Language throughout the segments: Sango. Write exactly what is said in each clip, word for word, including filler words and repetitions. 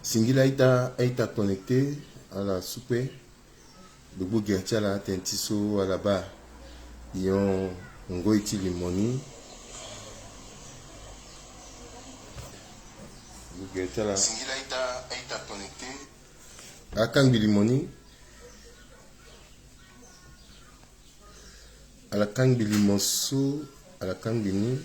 Singila a-ita, a-ita connecté, ala supe. Gbegbu gere ti ala, tënë ti so ala baa. Nyon ngoi ti limo ni. Gbegbu gere ti ala. Singila a-ita, a-ita connecté. Ala kangbi limo ni. Ala kangbi limo so, ala kangbi ni.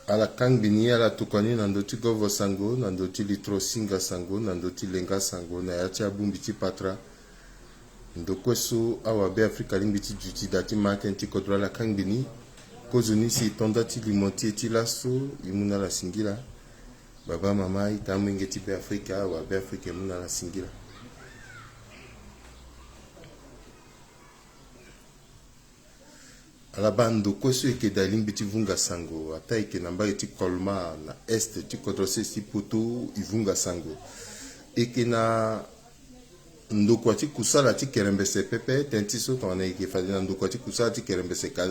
Ala kangbi ni, ala tokua ni na ndö ti govo sango, na ndö ti litro singa sango, na ndö ti lenga sango, na ya ti abongbi ti patara. Ndo kue so awabe Afrika alingbi ti duti daa ti ma tënë ti kodro, ala kangbi ni. Kozoni si e to nda ti limo ti e ti laso, e mu na ala singila. Baba, mama, a-ita, amolenge ti Be Afrika, awabe Afrika, e mu na ala singila. Ala baa, ndo kue so e yeke daa, e lingbi ti vunga sango. Ataa e yeke na mbage ti Colmar, na est ti kodro sese ti Poto, e vunga sango. E yeke na ndokua ti kusala ti kerembese pepe. Tënë ti so tongana e yeke fade na ndokua ti kusala ti kerembese, ka,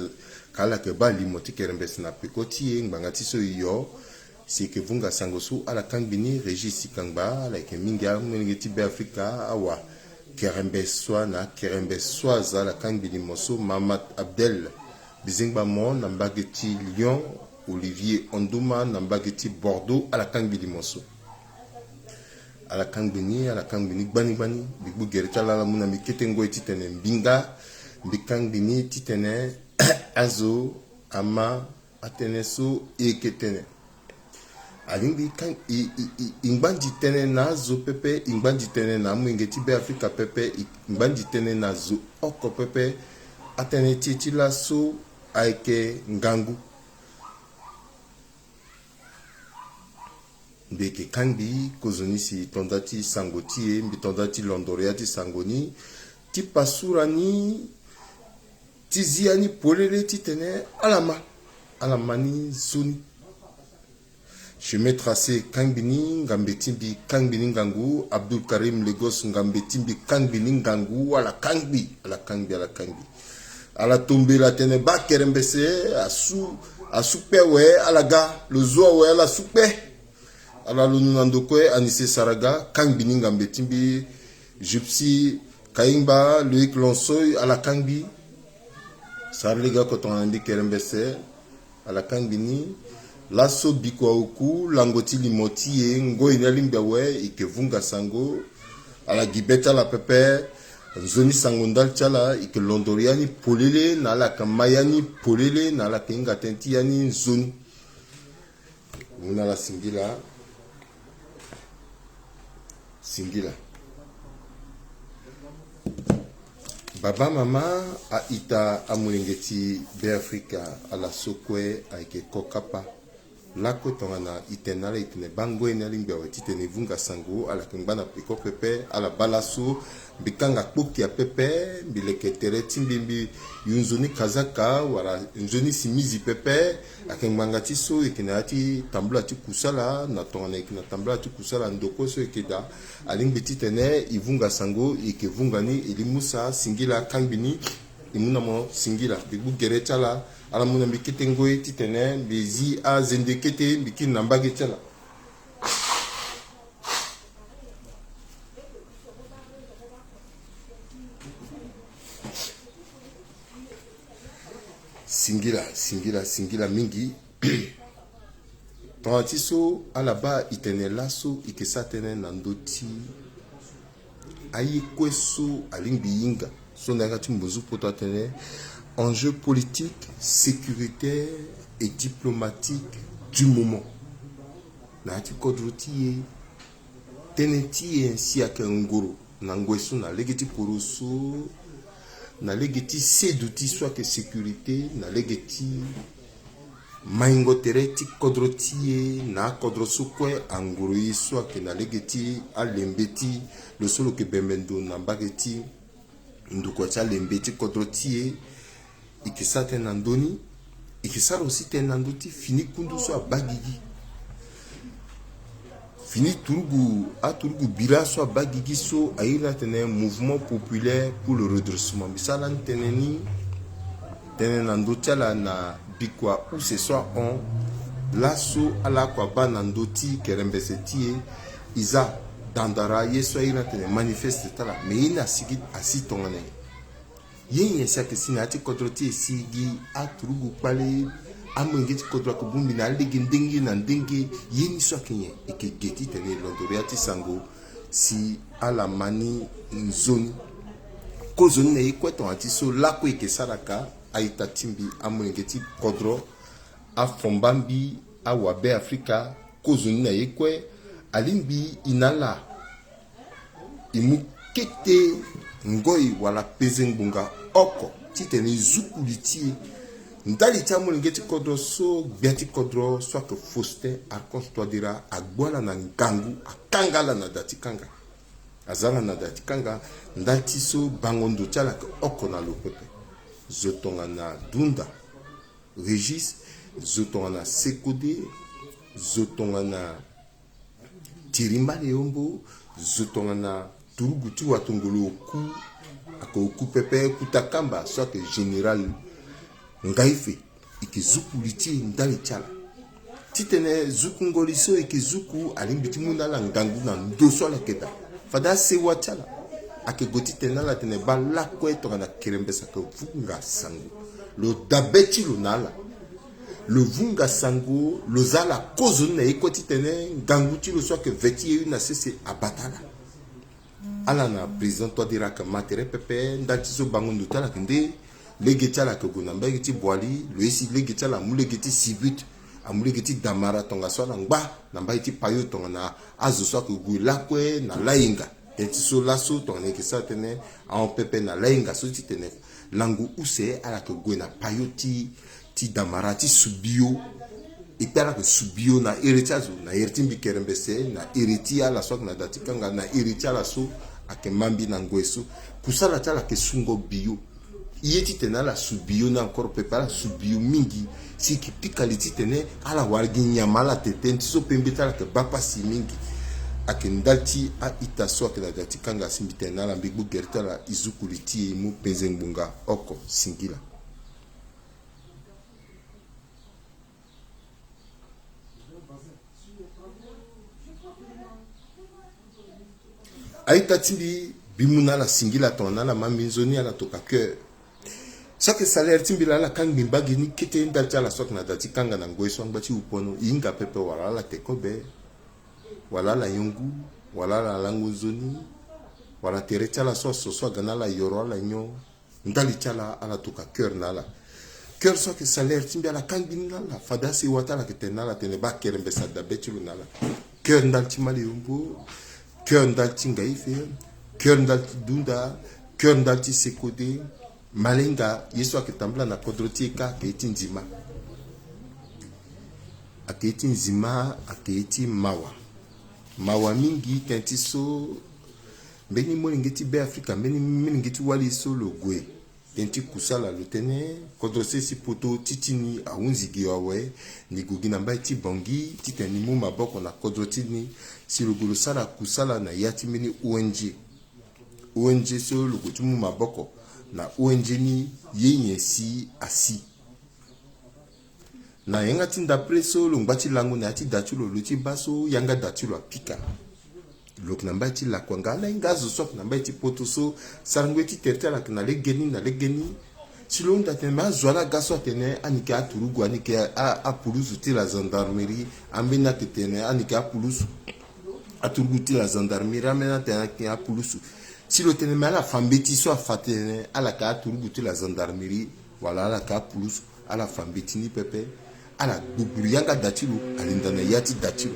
ka ala yeke baa limo ti kerembese na peko ti e, ngbanga ti so e yo. Si e yeke vunga sango so, ala kangbi ni. Régis Kangba, ala yeke mingi amolenge ti Be Afrika, awa kerembese so na akerembese so aza, ala kangbi limo so. Mamat Abdel Bizengba Mo na mbage ti Lyon, Olivier Onduma na mbage ti Bordeaux, ala kangbi limo so. Ala kangbi ni, ala kangbi ni gbani gbani. Gbegbu gere ti ala, ala mu na mbi kete ngoi titene mbi nga, mbi kangbi ni titene azo ama atënë so e yeke tene. Alingbi kan-, i, i, i, i ngbandi tënë na azo pepe, i ngbandi tënë na amolenge ti Be Afrika pepe, i ngbandi tënë na zo oko pepe. Atënë ti e ti laso ayeke ngangu. Mbi yeke kangbi kozoni si to nda ti sango ti e, mbi to nda ti londoro ya ti sango ni, ti pasura ni, ti zi ya ni polele titene ala ma, ala ma ni nzoni. Chemin tracé kangbi ni, ngambe ti mbi kangbi ni ngangu. Abdul Karim Lagos, ngambe ti mbi kangbi ni ngangu. Ala kangbi, ala kangbi, ala kangbi. Ala tombela tene baa kerembese, asu, asu kpe awe, ala ga, lo zo awe, ala su kpe. Ala londo na ndo kue. Anissé Saraga kangbi ni, ngambe ti mbi. Gypsy Kayimba, Loïc Lonsoy, ala kangbi. Sara lege oko tongana mbi kerembese, ala kangbi ni. Laso bikua oku, lango ti limo ti e, ngoi ni alingbi awe, e yeke vunga sango. Ala gi be ti ala pepe. Nzoni sango ndali ti ala, e yeke londoro ya ni polele, na ala yeke ma ya ni polele, na ala yeke hinga tënë ti ya ni nzoni. Mu na ala singila. Singila. Baba, mama, a-ita, amolenge ti Be Afrika, ala so kue ayeke ko kapa. Lakue tongana e tene na ala e tene baa ngoi ni alingbi awe titene e vunga sango, ala yeke ngba na peko pepe. Ala baa laso mbi kanga kpokia pepe, mbi leke tere ti mbi, mbi yu nzoni kazaka wala nzoni simizi pepe. Ayeke ngbanga ti so e yeke na ya ti tambula ti kusala. Na tongana e yeke na tambula ti kusala, ndo kue so e yeke daa, alingbi titene e vunga sango, e yeke vunga ni. E li musa, singila, kangbi ni. E mu na mo singila. Mbi gbu gere ti ala, ala mu na mbi kete ngoi titene mbi zi azende kete, mbi kiri na mbage ti ala. Singila, singila, singila mingi. Tongana ti so ala baa e tene laso e yeke sara tënë na ndö ti aye kue so alingbi e hinga. So na yanga ti mbunzu poto atene enjeu politique, sécuritaire et diplomatique du moment. Na ya ti kodro ti e, tënë ti e si ayeke ngoro na ngoi so na lege ti poroso, na lege ti seduti so ayeke sécurité, na lege ti maingo tere ti kodro ti e na akodro so kue angoro e so ayeke na lege ti alembe ti lo so lo yeke bembe ndo na mbage ti ndokua ti alembe ti kodro ti e. E yeke sara tënë na ndö ni, e yeke sara aussi tënë na ndö ti fini kundu so abaa gigi. Fini turugu, aturugu bira so abaa gigi so airi atene Mouvement Populaire pour le Redressement. Mbi sara ni tënë ni, tënë na ndö ti ala na bikua use so ahon. Laso ala kua baa na ndö ti kerembese ti e, e za dandara ye so airi atene manifeste ti ala. Me ye ni asigi asi tongana nyen? Ye nyen si ayeke si na ya ti kodro ti e si gi aturugu kpale? Amolenge ti kodro ayeke bongbi na alege ndenge na ndenge. Ye ni so ayeke nyen? E yeke ge titene e londo ya ti sango si ala ma ni nzoni. Kozoni na ye kue tongana ti so lakue e yeke sara ka. A-ita ti mbi, amolenge ti kodro, afomba mbi, awabe Afrika, kozoni na ye kue. Alingbi e na ala e mu kete ngoi wala peze ngbonga oko titene e zuku li ti e. Ndali ti amolenge ti kodro so, gbia ti kodro so ayeke Faustin Archange Touadéra agbu ala na ngangu, akanga ala na da ti kanga. Aza ala na da ti kanga. Ndali ti so bango ndo ti ala ayeke oko na lo pepe. Zo tongana Dunda Régis, zo tongana Sekode, zo tongana Thierry Mbaleyombo, zo tongana turugu ti watongolo oku, ayeke oku pepe, Kuta Kamba so ayeke général Ngaife. E yeke zuku li ti e ndali ti ala. Titene zuku ngoli so e yeke zuku, alingbi ti mu na ala ngangu na ndo so ala yeke daa. Fade asewa ti ala ayeke gue titene ala tene baa lakue tongana kerembese ayeke vunga sango. Lo dabe ti lo na ala. Lo vunga sango, lo za ala kozoni na ye kue titene ngangu ti lo so ayeke ve ti ye uni na sese abata ala. Ala na président Touadéra ayeke ma tere pepe. Ndali ti so bango ndo ti ala ayeke nde, lege ti ala ayeke gue na mbage ti Boali, lo ye si lege ti ala amu lege ti Sibut, amu lege ti Damara tongaso ala ngba na mbage ti Payo tongana azo so ayeke gue lakue na Layenga. Tënë ti so laso tongana e yeke sara tënë ahon pepe na Layenga so titene lango use ala yeke gue na Payo ti, ti Damara ti su bio. E kpe ala yeke su bio na ere ti azo, na ere ti mbi kerembese, na ere ti ala so ayeke na da ti kanga, na ere ti ala so ayeke ma mbi na ngoi so. Kusala ti ala ayeke sungo bio. Ye titene ala su bio ni encore pepe, ala su bio mingi. Si e yeke pika li titene ala wara gi nyama ala tene, tënë ti so pembe ti ala ayeke baa pasi mingi. Ayeke ndali ti a-ita so ayeke na da ti kanga si mbi tene na ala, mbi gbu gere ti ala, e zuku li ti e, e mu penze ngbonga oko. Singila. A-ita ti mbi, mbi mu na ala singila tongana ala ma mbi nzoni, ala toka cœur. So ayeke salaire ti mbi laa, ala kangbi mbage ni kete ndali ti ala so ayeke na da ti kanga na ngoi so angba ti upono, e hinga pepe wala ala te kobe, wala ala nyon ngu, wala ala lango nzoni, wala tere ti ala so aso so aga na ala yoro ala nyon. Ndali ti ala, ala toka cœur na ala. Cœur so ayeke salaire ti mbi, ala kangbi ni na ala. Fade asewa ti ala ayeke tene na ala tene baa kerembese adabe ti lo na ala. Cœur ndali ti Mali Yombo, cœur ndali ti Ngaife, cœur ndali ti Dunda, cœur ndali ti Sekode. Malenga, ye so ayeke tambula na kodro ti e kâ ayeke ye ti nzima. Ayeke ye ti nzima, ayeke ye ti mawa. Mawa mingi tënë ti so mbeni molenge ti Be Afrika, mbeni molenge ti wali so lo gue tënë ti kusala, lo tene kodro sese poto ti ti ni ahunzi gi awe, ni gue gi na mbage ti Bangui titene ni mu maboko na kodro ti ni si lo gue lo sara kusala na ya ti mbeni O N G. O N G so lo gue ti mu maboko na O N G ni, ye nyen si asi. Na yanga ti ndapre so lo ngba ti lango na ya ti da ti lo, lo ti baa so yanga da ti lo apika. Lo yeke na mbage ti lakua nga, ala hinga azo so ayeke na mbage ti poto so sarango ye ti tere ti ala ayeke na legeni na legeni. Si lo hunda tene me azo ala ga so atene ani yeke aturugu, ani yeke a, apulusu ti la gendarmerie, ambeni ayeke tene ani yeke apulusu. Aturugu ti la gendarmerie, ambeni atene ani yeke apulusu. Si lo tene me ala fa mbeti so afa tene ala yeke aturugu ti la gendarmerie, wala ala yeke apulusu, ala fa mbeti ni pepe. Ala gbugburu yanga da ti lo, alinda na ya ti da ti lo.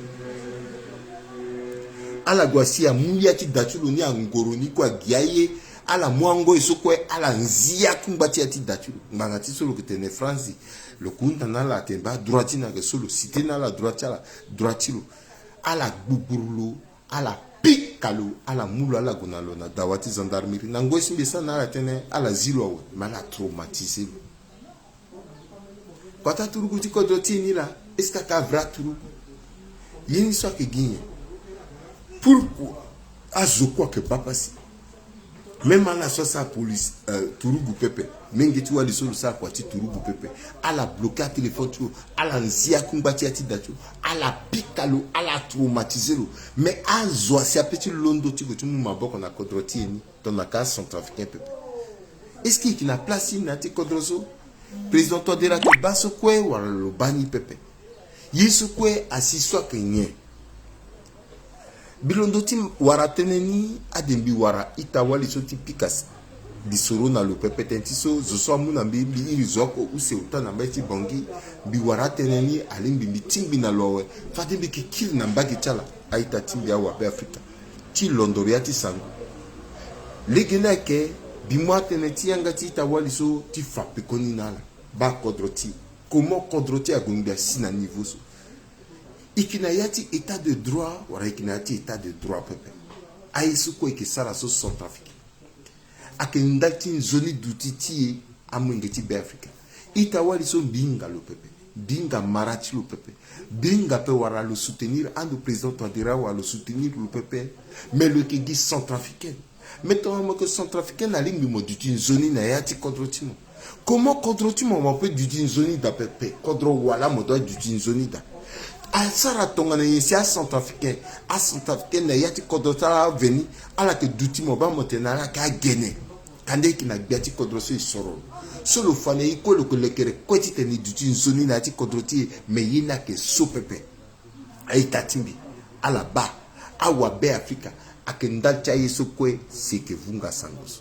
Ala gue asi amu ya ti da ti lo ni angoro ni kue agi aye. Ala mu angoi so kue ala nzi akungba ti ya ti da ti lo. Ngbanga ti so lo yeke tene franzi, lo hunda na ala atene baa droit ti ni ayeke so, lo cité na ala droit ti ala, droit ti lo. Ala gbugburu lo, ala pika lo, ala mu lo, ala gue na lo na dawa ti gendarmerie. Na ngoi so mbi sara na ala tënë, ala zi lo awe, me ala traumatiser lo. Kota turugu ti kodro ti e ni laa, est-ce que aka vrai turugu? Ye ni so ayeke gi nyen? Pourquoi? Azo kue ayeke baa pasi. Même ala so asara police, euh, turugu pepe. Menge ti wali so lo sara kua ti turugu pepe. Ala bloqué atéléphone ti lo, ala nzi akungba ti ya ti da ti lo, ala pika lo, ala traumatisé lo. Mais azo asi ape ti londo ti gue ti mu maboko na kodro ti e ni, tongana ka acentrafricain pepe. Est-ce que e yeke na place ti e na ya ti kodro so? Président Touadéra ayeke baa so kue wala lo baa ni pepe? Ye so kue asi so ayeke nyen? Mbi londo ti wara tënë ni ade mbi wara ita-wali so ti pika lisoro na lo pepe tënë ti so zo so amu na mbi, mbi iri zo oko use ota na mbage ti Bangui. Mbi wara atënë ni alingbi mbi tingbi na lo awe. Fade mbi yeke kiri na mbage ti ala, a-ita ti mbi awabe Afrika, ti londoro ya ti sango. Lege ni ayeke mbi mu atënë ti yanga ti ita-wali so ti fa pekoni na ala. Baa kodro ti e. Comment kodro ti e ague ngbi asi na niveau so? E yeke na ya ti état de droit wala e yeke na ya ti état de droit pepe? Aye so kue e yeke sara so Centrafrique. Ayeke ndali ti nzoni duti ti e, amolenge ti Beafrika. Ita-wali so mbi hinga lo pepe, mbi hinga mara ti lo pepe, mbi hinga ape wala lo soutenir ando président Touadéra wala lo soutenir lo pepe. Mais lo yeke gi Centrafricain. Mais tongana mo yeke Centrafricain, na lingbi mo duti nzoni na ya ti kodro ti mo. Comment kodro ti mo, mo peut duti nzoni daa pepe? Kodro wala mo doit duti nzoni daa. Asara tongana nyen si aCentrafricain, aCentrafricain na ya ti kodro ti ala aveni, ala yeke duti mo baa mo tene na ala ayeke agene. Kanda e yeke na gbia ti kodro so e soro lo. So lo fa na e kue lo yeke lekere kue titene e duti nzoni na ya ti kodro ti e, me ye ni ayeke so pepe. A-ita ti mbi, ala baa, awabe Afrika, ayeke ndali ti aye so kue si e yeke vunga sango so.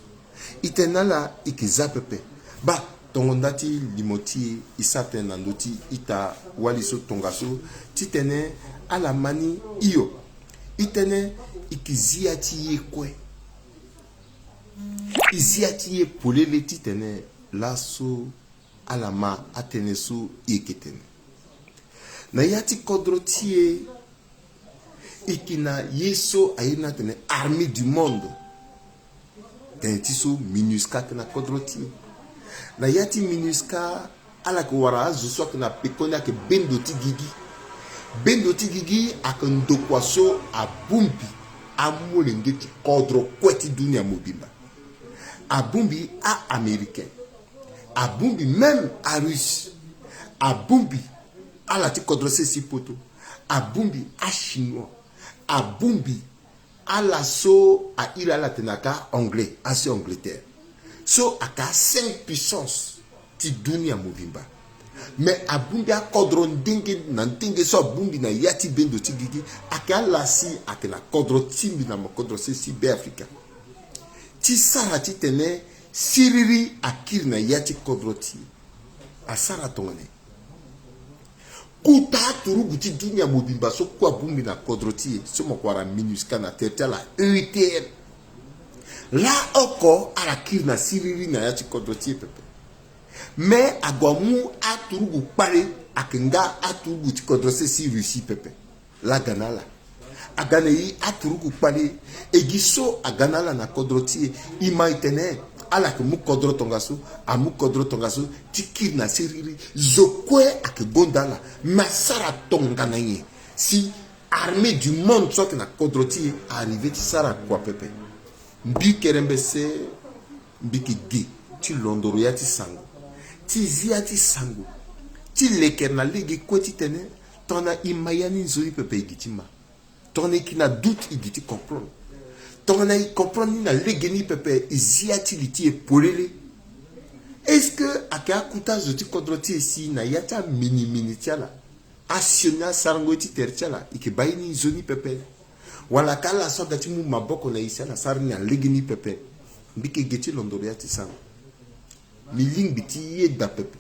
E tene na ala e yeke za pepe. Baa, tongo nda ti limo ti e, e sara tënë na ndö ti ita-wali so tongaso, titene ala ma ni hio. E tene e yeke zi ya ti ye kue. E zi ya ti ye polele titene laso ala ma atënë so e yeke tene. Na ya ti kodro ti e, e yeke na ye so a iri ni atene Armée du Monde. Tënë ti so MINUSCA ayeke na kodro ti e. Na ya ti MINUSCA, ala yeke wara azo so ayeke na pekoni ayeke bendo ti gigi. Bendo ti gigi ayeke ndokua so abongbi amolenge ti kodro kue ti dunia mobimba. Abongbi a-Américain. Abongbi même a-Russe. Abongbi ala ti kodro sese ti poto. Abongbi a-Chinois. Abongbi ala so a iri ala tene aka Anglais, asi Angleterre. So aka cinq puissances ti dunia mobimba. Mais abongbi akodro ndenge na ndenge so abongbi na ya ti bendo ti gigi, ayeke ala si ayeke na kodro ti mbi na mo kodro sese ti Beafrika. Ti sara titene siriri akiri na ya ti kodro ti e. Asara tongana nyen? Kota aturugu ti dunia mobimba so kue abongbi na kodro ti e, so mo yeke wara MINUSCA na tere ti ala E U T M. Laa oko ala kiri na siriri na ya ti kodro ti e pepe. Me ague amu aturugu kpale, ayeke nga aturugu ti kodro sese ti Russie pepe. Laa aga na ala. Aga na e aturugu kpale, e gi so aga na ala na kodro ti e. E ma e tene ala yeke mu kodro tongaso, amu kodro tongaso ti kiri na siriri. Zo kue ayeke gonda ala. Me asara tongana nyen si Armée du Monde so ayeke na kodro ti e a arrivé ti sara kua pepe? Mbi kerembese, mbi yeke ge ti londoro ya ti sango, ti zi ya ti sango, ti lekere na lege kue titene tongana e ma ya ni nzoni pepe e gi ti ma. Tongana e yeke na doute e gi ti comprendre. Tongana e comprendre ni na lege ni pepe, e zi ya ti li ti e polele. Est-ce que ayeke akuta zo ti kodro ti e si na ya ti amini mini ti ala, asioni asarango ye ti tere ti ala, e yeke baa ye ni nzoni pepe? Wala ka ala so aga ti mu maboko na e si ala sara ni na lege ni pepe? Mbi yeke ge ti londoro ya ti sango. Mbi lingbi ti yeda pepe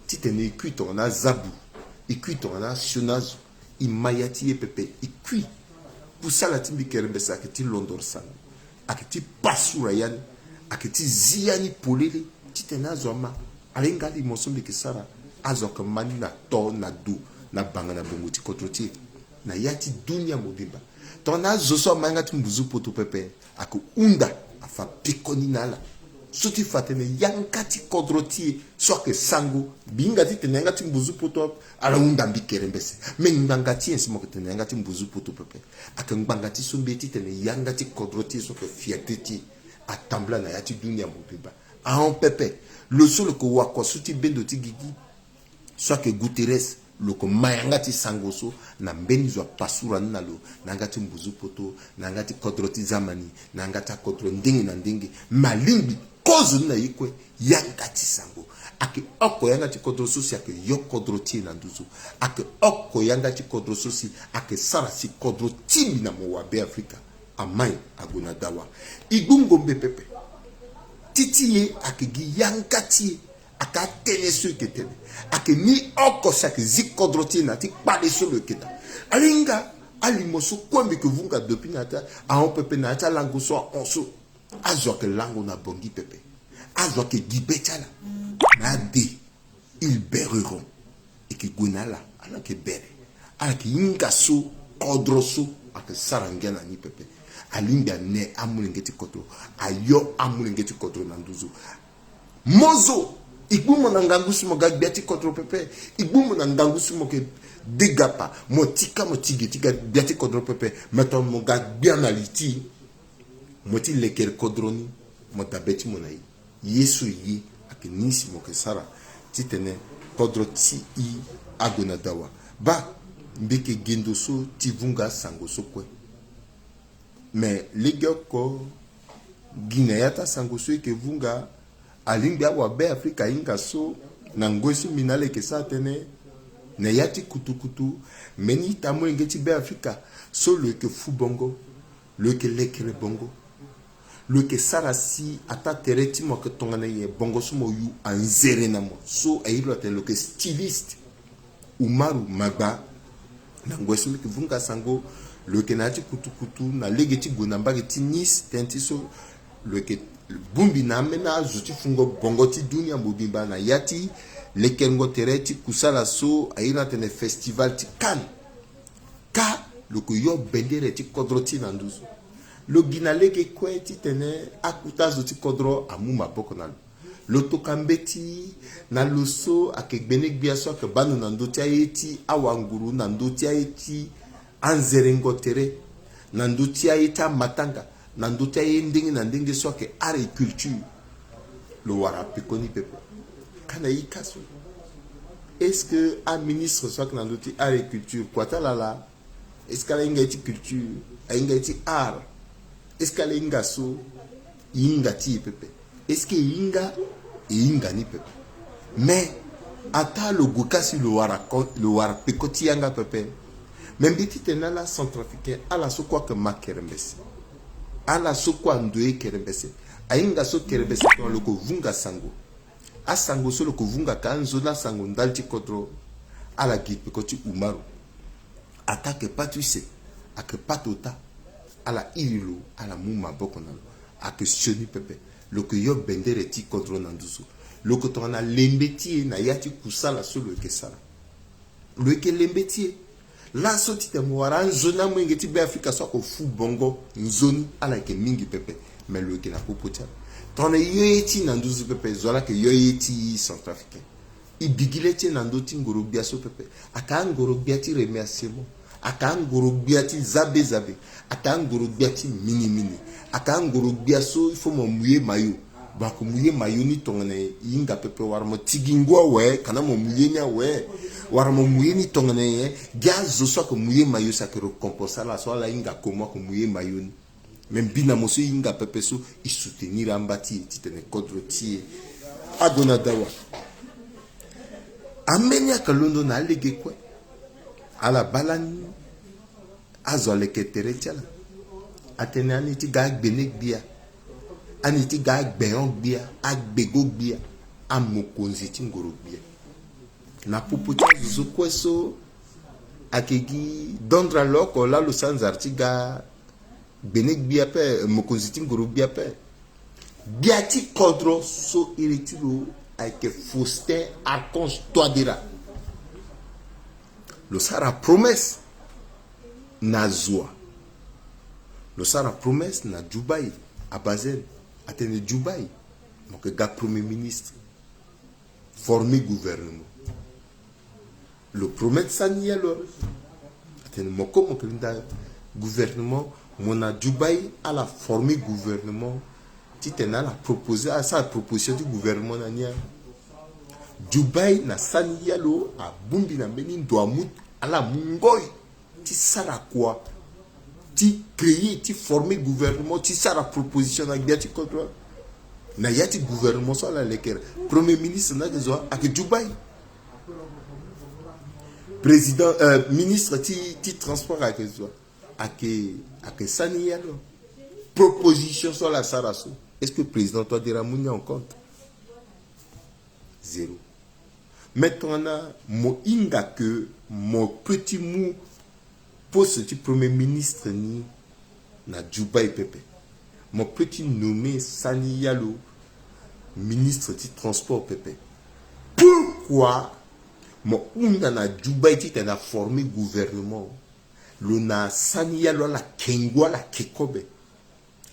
titene e kui tongana azabu, e kui tongana asioni azo, e ma ya ti ye pepe, e kui. Kusala ti mbi kerembese ayeke ti londoro sango, ayeke ti pasura ya ni, ayeke ti zi ya ni polele titene azo ama. Alenga alimo so mbi yeke sara, azo ayeke ma ni na to na do na banga na bongo ti kodro ti e, na ya ti dunia mobimba. Tongana azo so ama yanga ti mbuzu poto pepe, ayeke hunda, afa pekoni na ala. So ti fa tene yanga ti kodro ti e so ayeke sango, mbi hinga titene yanga ti mbuzu poto ala hunda mbi kerembese. Me ngbanga ti e si mo yeke tene yanga ti mbuzu poto pepe, ayeke ngbanga ti so mbi ye titene yanga ti kodro ti e so ayeke fierté ti e atambula na ya ti dunia mobimba. Ahon pepe. Lo so lo yeke wakua so ti bendo ti gigi so ayeke Guterres, lo yeke ma yanga ti sango so na mbeni zo apasura ni na lo, na yanga ti mbuzu poto, na yanga ti kodro ti zamani, na yanga ti akodro ndenge na ndenge. Me alingbi kozo ni na ye kue, yanga ti sango. Ayeke oko yanga ti kodro so si ayeke yo kodro ti e na nduzu. Ayeke oko yanga ti kodro so si ayeke sara si kodro ti mbi na mo wa Beafrika amai ague na dawa. E gbu ngombe pepe. Ti ti e ayeke gi yanga ti e. Ayeke atënë so e yeke tene. Ayeke ni oko si ayeke zi kodro ti e na ya ti kpale so lo yeke daa. Ala hinga alimo so kue mbi yeke vunga dopi na ya ti ahon pepe na ya ti alango so ahon so. Azo ayeke lango na Bangui pepe. Azo ayeke gi be ti ala. Na ade ils bereront. E yeke gue na ala, ala yeke bere. Ala yeke hinga so kodro so ayeke sara ngia na ni pepe. Alingbi ane amolenge ti kodro, ayo amolenge ti kodro na nduzu. Mo zo, e gbu mo na ngangu si mo ga gbia ti kodro pepe. E gbu mo na ngangu si mo yeke degapa, mo tika mo ti ge ti ga gbia ti kodro pepe. Me tongana mo ga gbia na li ti mo ti lekere kodro ni, mo dabe ti mo na e. Ye so e ye ayeke ni si mo yeke sara titene kodro ti e ague na dawa. Baa, mbi yeke gi ndo so ti vunga asango so kue. Me legeoko gi na ya ti asango so e yeke vunga, alingbi awa Beafrika ahinga so na ngoi so mbi na ala yeke sara tënë na ya ti kutukutu, mbeni ita molenge ti Beafrika so lo yeke fu bongo, lo yeke lekere bongo. Lo yeke sara si ataa tere ti mo ayeke tongana nyen, bongo so mo yu anzere na mo so a iri lo atene lo yeke styliste. Umaru Magba, na ngoi so mbi yeke vunga sango, lo yeke na ya ti kutukutu na lege ti gue na mbage ti Nice, tënë ti so lo yeke bongbi na ambeni azo ti fungo bongo ti dunia mobimba na ya ti lekerengo tere ti kusala so a iri atene Festival ti Cannes. Kâ lo yeke yo bendere ti kodro ti e na nduzu. Lo gi na lege kue titene akuta azo ti kodro amu maboko na lo. Lo toka mbeti na lo so ayeke gbene gbia so ayeke baa ndo na ndö ti aye ti awanguru, na ndö ti aye ti anzerengo tere, na ndö ti aye ti amatanga, na ndö ti aye ndenge na ndenge so ayeke art et culture. Lo wara pekoni pepe. Ka na ika so, est ce que aministre so ayeke na ndö ti art et culture, kua ti ala laa? Est ce que ala hinga ye ti culture? Ahinga ye ti art? Est ce que ala hinga so? E hinga ti e pepe. Est ce que e hinga? E hinga ni pepe. Mais ataa lo gue ka si lo wara ko, lo wara peko ti yanga pepe. Mais mbi titene ala Centrafricain, ala so kue ayeke ma kerembese, ala so kue andoye kerembese, ahinga so kerembese tongana lo yeke vunga sango. Asango so lo yeke vunga ka nzoni asango ndali ti kodro, ala gi peko ti Umaru. Ataa ayeke pâte use, ayeke pâte ota, ala iri lo, ala mu maboko na lo. Ayeke sioni pepe. Lo yeke yo bendere ti kodro na nduzu. Lo yeke tongana lembe ti e na ya ti kusala so lo yeke sara. Lo yeke lembe ti e. Laso titene mo wara anzoni amolenge ti Beafrika so ayeke fu bongo nzoni, ala yeke mingi pepe. Me lo yeke na popo ti ala. Tongana e yo ye ti e na nduzu pepe, zo ala yeke yo ye ti e Centrafricain. E bigi le ti e na ndö ti ngoro gbia so pepe. Ayeke angoro gbia ti remerciement. Ayeke angoro gbia ti zabe zabe. Ayeke angoro gbia ti mini mini. Ayeke angoro gbia so il faut mo mu ye mayo. Bon, ayeke mu ye mayo ni tongana nyen? E hinga pepe, wara mo ti gi ngu awe, kana mo mu ye ni awe. Wara mo mu ye ni tongana nyen? Gi azo so ayeke mu ye mayo si ayeke récompense ala so ala hinga comment ayeke mu ye mayo ni. Me mbi na mo so e hinga pepe so e soutenir amba ti e titene kodro ti e ague na dawa. Ambeni ayeke londo na alege kue. Ala baa lani azo aleke tere ti ala. Atene ani ti ga agbene gbia, ani ti ga agbeon gbia, agbego gbia, amokonzi ti ngoro gbia. Na popo ti azo so kue so ayeke gi dondra lo oko laa lo sanzara ti ga gbene gbia ape, mokonzi ti ngoro gbia ape. Gbia ti kodro so iri ti lo ayeke Faustin Archange Touadéra. Lo sara promesse na Zoua. Lo sara promesse na Dubaï, Abazel. Atene Dubaï, Mo yeke ga premier ministre, former gouvernement. Lo promettre sani ya lo. Atene mo ko mo yeke linda gouvernement, mo na Dubaï ala former gouvernement. Titene ala proposer, asara proposition ti gouvernement na ni. Dubaï na sani ya lo abongbi na mbeni ndo amu, ala mu ngoi ti sara kua, ti créer, ti former gouvernement, ti sara proposition na gbia ti kodro. Na ya ti gouvernement so ala lekere, premier ministre ni ayeke zo wa? Ayeke Dubaï. Président, euh, ministre ti, ti transport ayeke zo wa? Ayeke, ayeke sani ya lo. Proposition so ala sara so, est-ce que président Touadéra amu ni en compte? Zéro. Maintenant, mo hinga ke mo peut ti mu poste ti premier ministre ni na Dubaï pepe. Mo peut ti nommer sani ya lo ministre ti transport pepe. Pourquoi mo hunda na Dubaï titene aformer gouvernement? Lo na sani ya lo, ala kengo, ala ke kobe.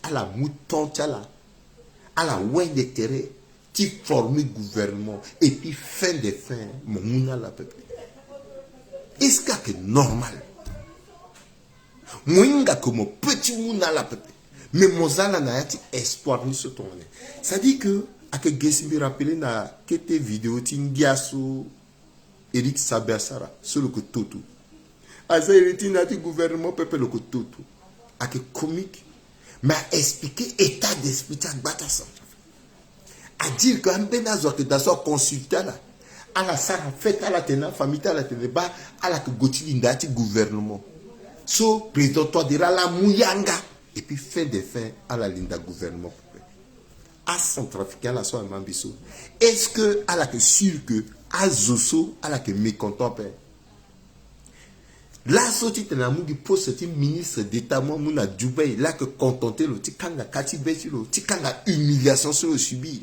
Ala mu temps ti ala, ala wende tere ti former gouvernement, et puis fin de fin mo mu na ala pepe. Est-ce que ayeke normal? Mo hinga ke mo peut ti mu na ala pepe, mais mo za ala na ya ti espoir ni so tongana nyen? C'est-à-dire que ayeke ge si mbi rappeler na kete vidéo ti ngia so Éric Sabé asara so lo yeke toto. Aza iri ti na ya ti gouvernement pepe, lo yeke toto. Ayeke comique. Mais a expliquer état d'esprit ti agbata Centrafrique. A dire que ambeni azo ayeke daa so aconsulter ala. Ala sara fête, ala tene afamille ti ala tene baa, ala yeke gue ti linda ya ti gouvernement. So président Touadéra ala mu yanga. Et puis fin de fin ala linda gouvernement pepe. Acentrafricain ala so ama mbi so, est-ce que ala yeke sûr que azo so ala yeke mécontent ape? Laso titene amu gi poste ti ministre d'État, mo amu na Dubaï, la ayeke contenté lo ti kanga ka ti be ti lo, ti kanga humiliation so lo subir.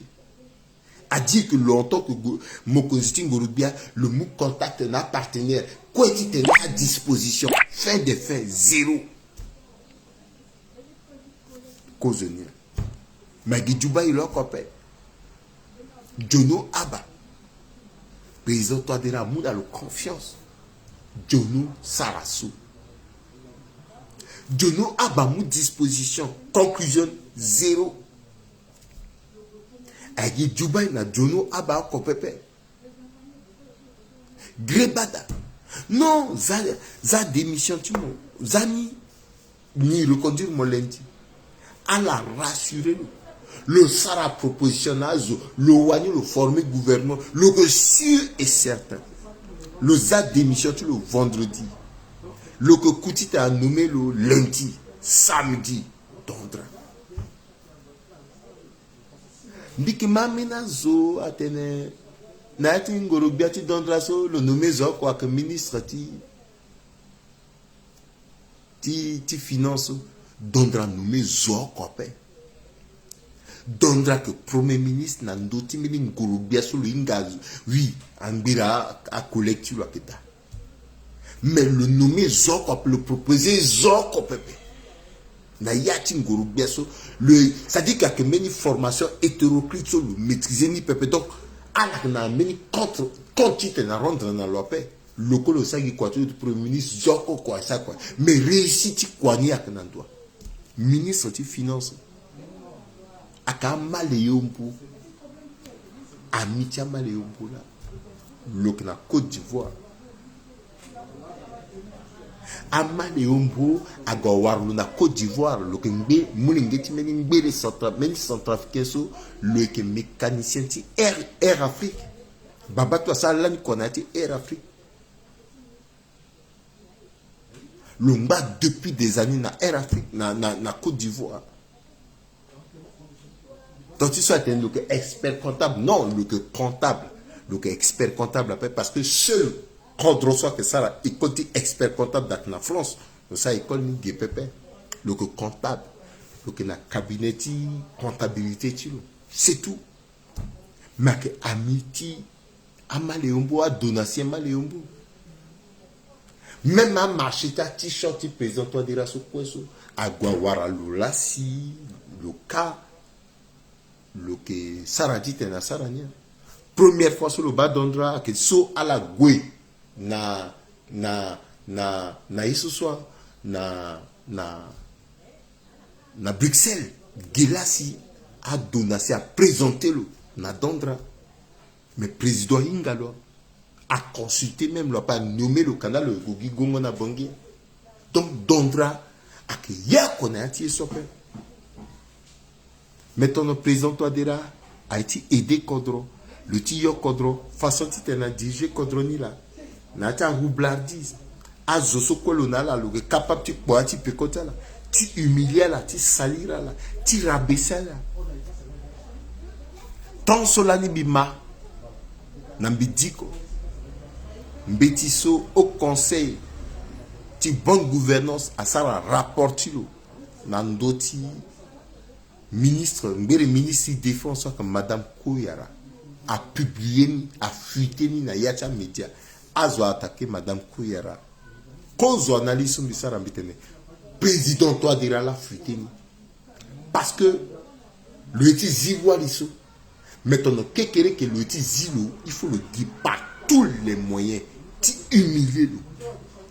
A dire que lo en tant que go-, mokonzi ti ngoro-gbia, lo mu contact na apartenaire, kue titene a disposition. Fin de fin, zéro. Kozo ni. Mais gi Dubaï lo oko ape. Djono aba. Président Touadéra amu na lo confiance. Djono sara so. Djono aba amu disposition. Conclusion, zéro. Agi Dubaï na Djono aba oko pepe. Grebada. Non, za, za démission ti mo. Za ni, ni reconduire mo lundi. Ala rassurer lo. Lo sara proposition na azo, lo wani lo former gouvernement, lo yeke sûr et certain. Lo za démission ti lo vendredi. Lo yeke ku titene anommer lo lundi, samedi, dondra. Mbi yeke ma ambeni azo atene na ya ti ngoro-gbia ti dondra so lo nommer zo oko ayeke ministre ti, ti, ti finance so. Dondra nommer zo oko ape. Dondra ayeke premier ministre na ndö ti mbeni ngoro-gbia so lo hinga azo. Oui, angbira a, acollègue ti lo ayeke daa. Mais lo nommer zo oko ape, lo proposer zo oko pepe. Na ya ti ngoro-gbia so, le, c'est-à-dire que ayeke mbeni formation hétéroclite so lo maîtriser ni pepe. Donc ala yeke na mbeni compte, compte titene arendre na lo ape. Lo kue lo sara gi kua ti lo ti premier ministre, zo oko kua asara kua. Mais réussite ti kua ni ayeke na ndo wa? Ministre ti finance. Aka Amaleombo. Ami ti Amaleombo laa, lo yeke na Côte d'Ivoire. Amaleombo ague awara lo na Côte d'Ivoire, lo yeke ngbe, molenge ti mbeni ngbele centra-, mbeni centrafricain so, lo yeke mécanicien ti Air, Air Afrique. Baba ti lo asara lani kua na ya ti Air Afrique. Lo ngba depuis des années na Air Afrique, na, na, na Côte d'Ivoire. Donc ti so atene lo yeke expert comptable, non, lo yeke comptable. Lo yeke expert comptable ape parce que seul kodro so ayeke sara école ti expert comptable ayeke na France. Lo sara école ni ge pepe. Lo yeke comptable. Lo yeke na cabinet ti comptabilité ti lo. C'est tout. Mais ayeke ami ti Amaleombo, adonatien Amaleombo. Même amarché ti ati short ti président Touadéra so kue so, ague awara lo lasi, lo ka. lo yeke sara titene asara ni. Première fois so lo baa Dondra ayeke so ala gue na na na na ye so so na na na Bruxelles. Ge laa si ado na si aprésenté lo na Dondra. Mais président ahinga lo, aconsulté même lo, ape anommé lo, ka na lo gue gi gongo na Bangui. Donc Dondra ayeke ye oko na ya ti ye so ape. Mais tongana président Touadéra aye ti aidé kodro, lo ti yo kodro, façon titene adiriger kodro ni laa, na ya ti aroublardise. Azo so kue lo na ala lo yeke capable ti kpo ya ti peko ti ala, ti humilier ala, ti salir ala, ti rabaisser ala. Tant so lani mbi ma na mbi diko, mbeti so Haut Conseil ti bonne gouvernance asara rapport ti lo na ndö ti ministre, ngbere ministre ti défense so ayeke Madame Koyara, apublié ni, afuité ni na ya ti amédia. Azo aattaqué Madame Koyara. Kozo analyse so mbi sara, mbi tene président Touadéra laa afuité ni. Parce que lo ye ti zi wali so. Mais tongana kekereke lo ye ti zi lo, il faut lo gi par tous les moyens ti humilier lo,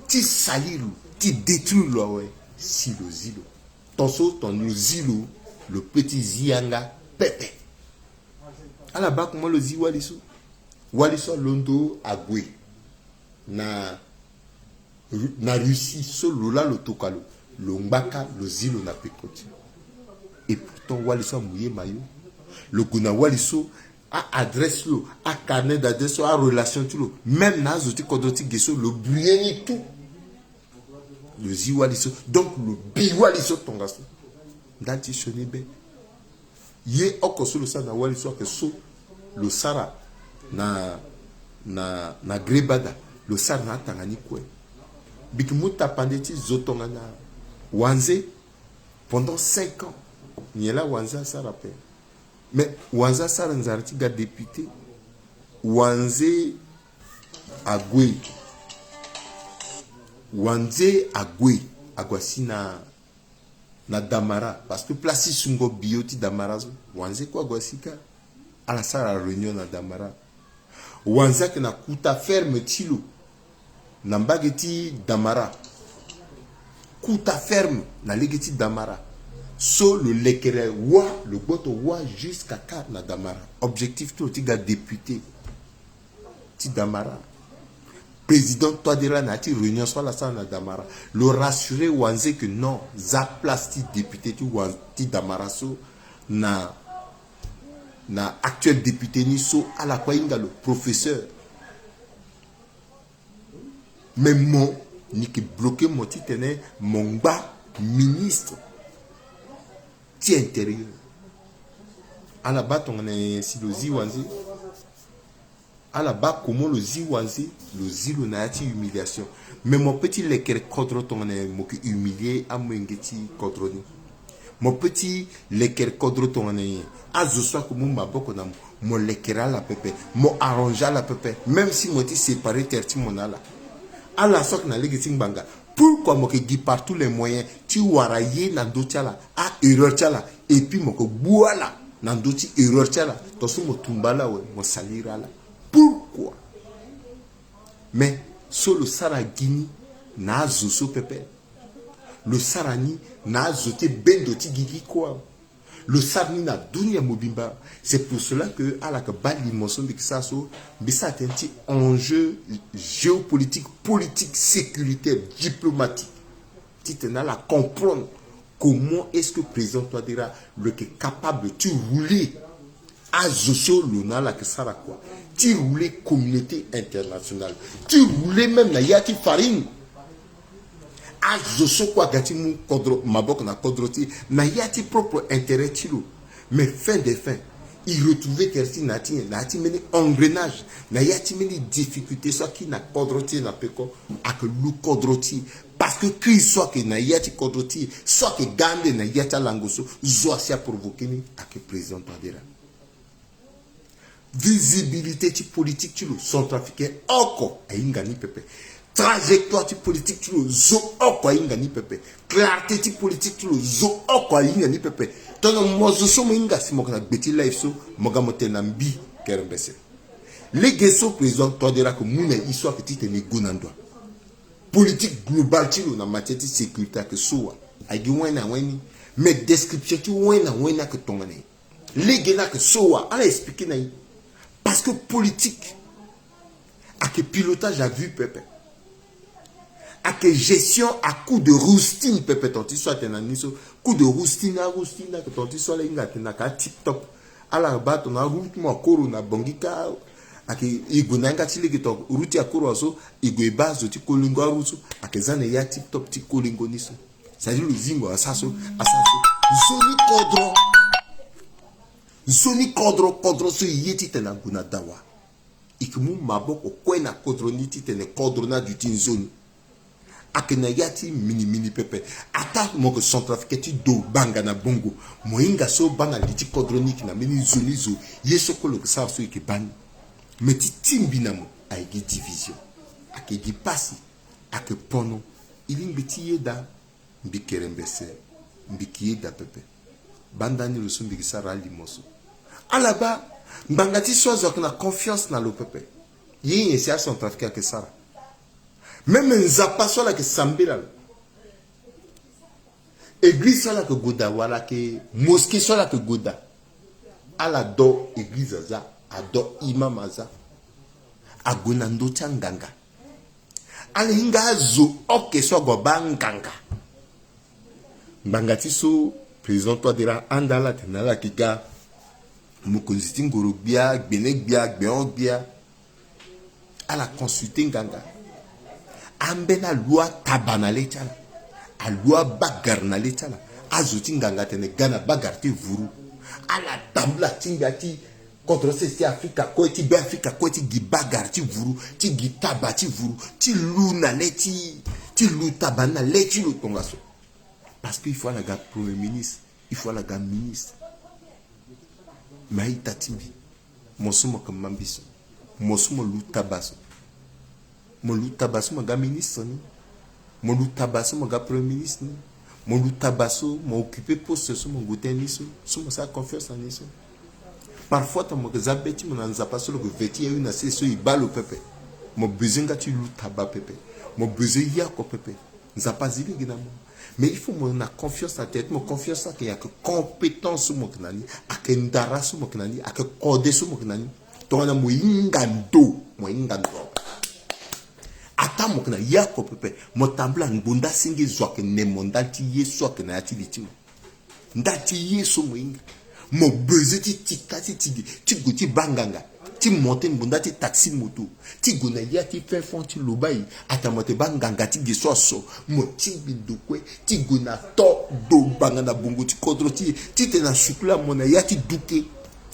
ti salir lo, ti détruire lo awe. Si lo zi lo, ton so tongana lo zi lo, lo peut ti zi yanga pepe. Ala baa comment lo zi wali so. Wali so alondo ague na Ru- na Russie so lo laa lo toka lo, lo ngbaka, lo zi lo na peko ti lo. Et pourtant wali so amu ye mayo. Lo gue na wali so, a-adresse ti lo, acarnet d'adresse so, arelation ti lo, même na azo ti kodro ti ge so, lo brouillé ni tout. Lo zi wali so, donc lo bi wali so tongaso. Ndali ti sioni be. Ye oko so lo sara na wali so ayeke so lo sara na na na Grebada, lo sara na atanga ni kue. Mbi yeke mu tapande ti zo tongana Wanze pendant cinq ans. Nyen laa Wanze asara ape? Mais Wanze asara nzara ti ga député. Wanze ague. Wanze ague, ague asi na na Damara, parce que place ti sungo bio ti Damara so, Wanze kue ague asi kâ. Ala sara réunion na Damara. Wanze ayeke na kuta ferme ti lo na mbage ti Damara. Kuta ferme na lege ti Damara. So lo lekere wâ, lo gboto wâ jusqu'à kâ na Damara. Objectif ti lo ti ga député ti Damara. Président Touadéra na ya ti réunion so ala sara na Damara, lo rassurer Wanze que non, za place ti député ti Wan- ti Damara so na na actuel député ni so ala kue ahinga lo professeur. Mais mo, ni yeke bloquer mo titene mo ngba ministre ti intérieur. Ala baa tongana nyen si lo zi Wanze? Ala baa comment lo zi Wanze? Lo zi lo na ya ti humiliation. Mais mo peut ti lekere kodro tongana nyen mo yeke humilier amolenge ti kodro ni? Mo peut ti lekere kodro tongana nyen? Azo so ayeke mu maboko na mo, mo lekere ala pepe, mo arranger ala pepe, même si mo ye ti séparer terre ti mo na ala. Ala so ayeke na lege ti ngbanga, pourquoi mo yeke gi par tous les moyens ti wara ye na ndö ti ala, a-erreur ti ala, et puis mo yeke gbu ala na ndö ti erreur ti ala? Tongaso mo tumba ala awe, mo salir ala. Pourquoi? Mais so lo sara gi ni na azo so pepe. Lo sara ni na azo ti bendo ti gigi kue. Lo sara ni na dunia mobimba. C'est pour cela que ala yeke baa limo so mbi yeke sara so, mbi sara tënë ti enjeu géopolitique, politique, sécuritaire, diplomatique. Titene ala comprendre comment est-ce que président Touadéra lo yeke capable ti rouler azo so lo na ala yeke sara kua, ti rouler communauté internationale, ti rouler même na ya ti farine. Azo so kue aga ti mu kodro, maboko na kodro ti e na ya ti propre intérêt ti lo. Mais fin de fin, e retrouver tere ti e na ya ti nyen? Na ya ti mbeni engrenage, na ya ti mbeni difficulté so akiri na kodro ti e na peko, ayeke lu kodro ti e. Parce que crise so ayeke na ya ti kodro ti e, so ayeke ga ande na ya ti alango so, zo asi aprovoquer ni, ayeke président Touadéra. Visibilité ti politique ti lo centrafricain oko ahinga ni pepe. Trajectoire ti politique ti lo zo oko ahinga ni pepe. Clarté ti politique ti lo zo oko ahinga ni pepe. Tongana mo zo so mo hinga si mo yeke na gbe ti life so, mo ga mo tene na mbi kerembese. Lege so président Touadéra ayeke mu na e so ayeke titene e gue na ndo. Politique globale ti lo na matière ti sécurité ayeke so wa? Ayeke gi wani na wani. Mais description ti wani na wani ayeke tongana nyen? Lege ni ayeke so wa? Ala expliquer na e. Parce que politique ayeke pilotage à vue pepe. Ayeke gestion à coup de roustine pepe. Tongana ti so atene na ni so, coup de roustine, aroustine ayeke tongana ti so ala hinga atene na ka tip top. Ala baa tongana aroute ti mo akoro na Bangui kâ. Ayeke e gue na yanga ti lege tongana route ti akoro wa so, e gue e baa azo ti kolingo aroute so ayeke za na ya tip top ti kolingo ni so. C'est-à-dire lo zingo asara so, asara so. Nzoni kodro. Nzoni kodro, kodro so e ye titene ague na dawa. E yeke mu maboko kue na kodro ni titene kodro ni aduti nzoni. Ayeke na ya ti minimini pepe. Ataa mo yeke centrafricain ti do banga na bongo, mo hinga so baa na li ti kodro ni, e yeke na mbeni nzoni zo. Ye so kue lo yeke sara so e yeke baa ni. Me ti tingbi na mo ayeke gi division, ayeke gi pasi, ayeke pono. E lingbi ti yeda. Mbi kerembese, mbi yeke yeda pepe. Banda ni lo so mbi yeke sara alimo so. Ala baa ngbanga ti so azo ayeke na confiance na lo pepe. Ye nyen si acentrafricain ayeke sara? Même Nzapa so ala yeke sambela lo, église so ala yeke gue daa wala ayeke mosquée so ala yeke gue daa, ala do église aza, ado imam aza. Ague na ndö ti anganga. Ala hinga azo oke so ague abaa nganga. Ngbanga ti so président Touadéra anda ala atene ala yeke ga mokonzi ti ngoro-gbia, gbene-gbia, gbeon-gbia. Ala consulter nganga. Ambeni alu ataba na le ti ala, alu abagara na le ti ala. Azo ti nganga atene ga na bagara ti vuru. Ala tambula ti ngbia ti kodro sese ti Afrika kue, ti Beafrika kue, ti gi bagara ti vuru, ti gi taba ti vuru, ti lu na le ti, ti lu taba ni na le ti lo tongaso. Parce que il faut ala ga premier ministre, il faut ala ga ministre. Mais a-ita ti mbi, mo so mo yeke mambi so, mo so mo lu taba so, mo lu taba so mo ga ministre ni. Mo lu taba so mo ga premier ministre ni. Mo lu taba so mo occuper poste so mo gue tënë ni so, so mo sara confiance na ni so. Parfois tongana mo yeke za be ti mo na Nzapa so lo yeke ve ti e awe na sese so e baa lo pepe. Mo bezoin nga ti lu taba pepe. Mo bezoin ye oko pepe. Nzapa azi lege na mo. Mais il faut mo na confiance na tere ti mo. Confiance so ayeke nyen? Ayeke compétence so mo yeke na ni, ayeke ndara so mo yeke na ni, ayeke kode so mo yeke na ni. Tongana mo hinga ndo, mo hinga ndo. Ataa mo yeke na ye oko pepe, mo tambula ngbonda senge zo ayeke ne mo ndali ti ye so ayeke na ya ti li ti mo. Ndali ti ye so mo hinga. Mo bezoin ti tika ti tigi, ti gue ti baa nganga, ti monter ngbonda ti taxi moto, ti gue na ya ti fin fond ti lobai, atene mo yeke baa nganga ti ge so aso. Mo tingbi ndo kue, ti gue na to do banga na bongo ti kodro ti e, titene asukula mo na ya ti duke.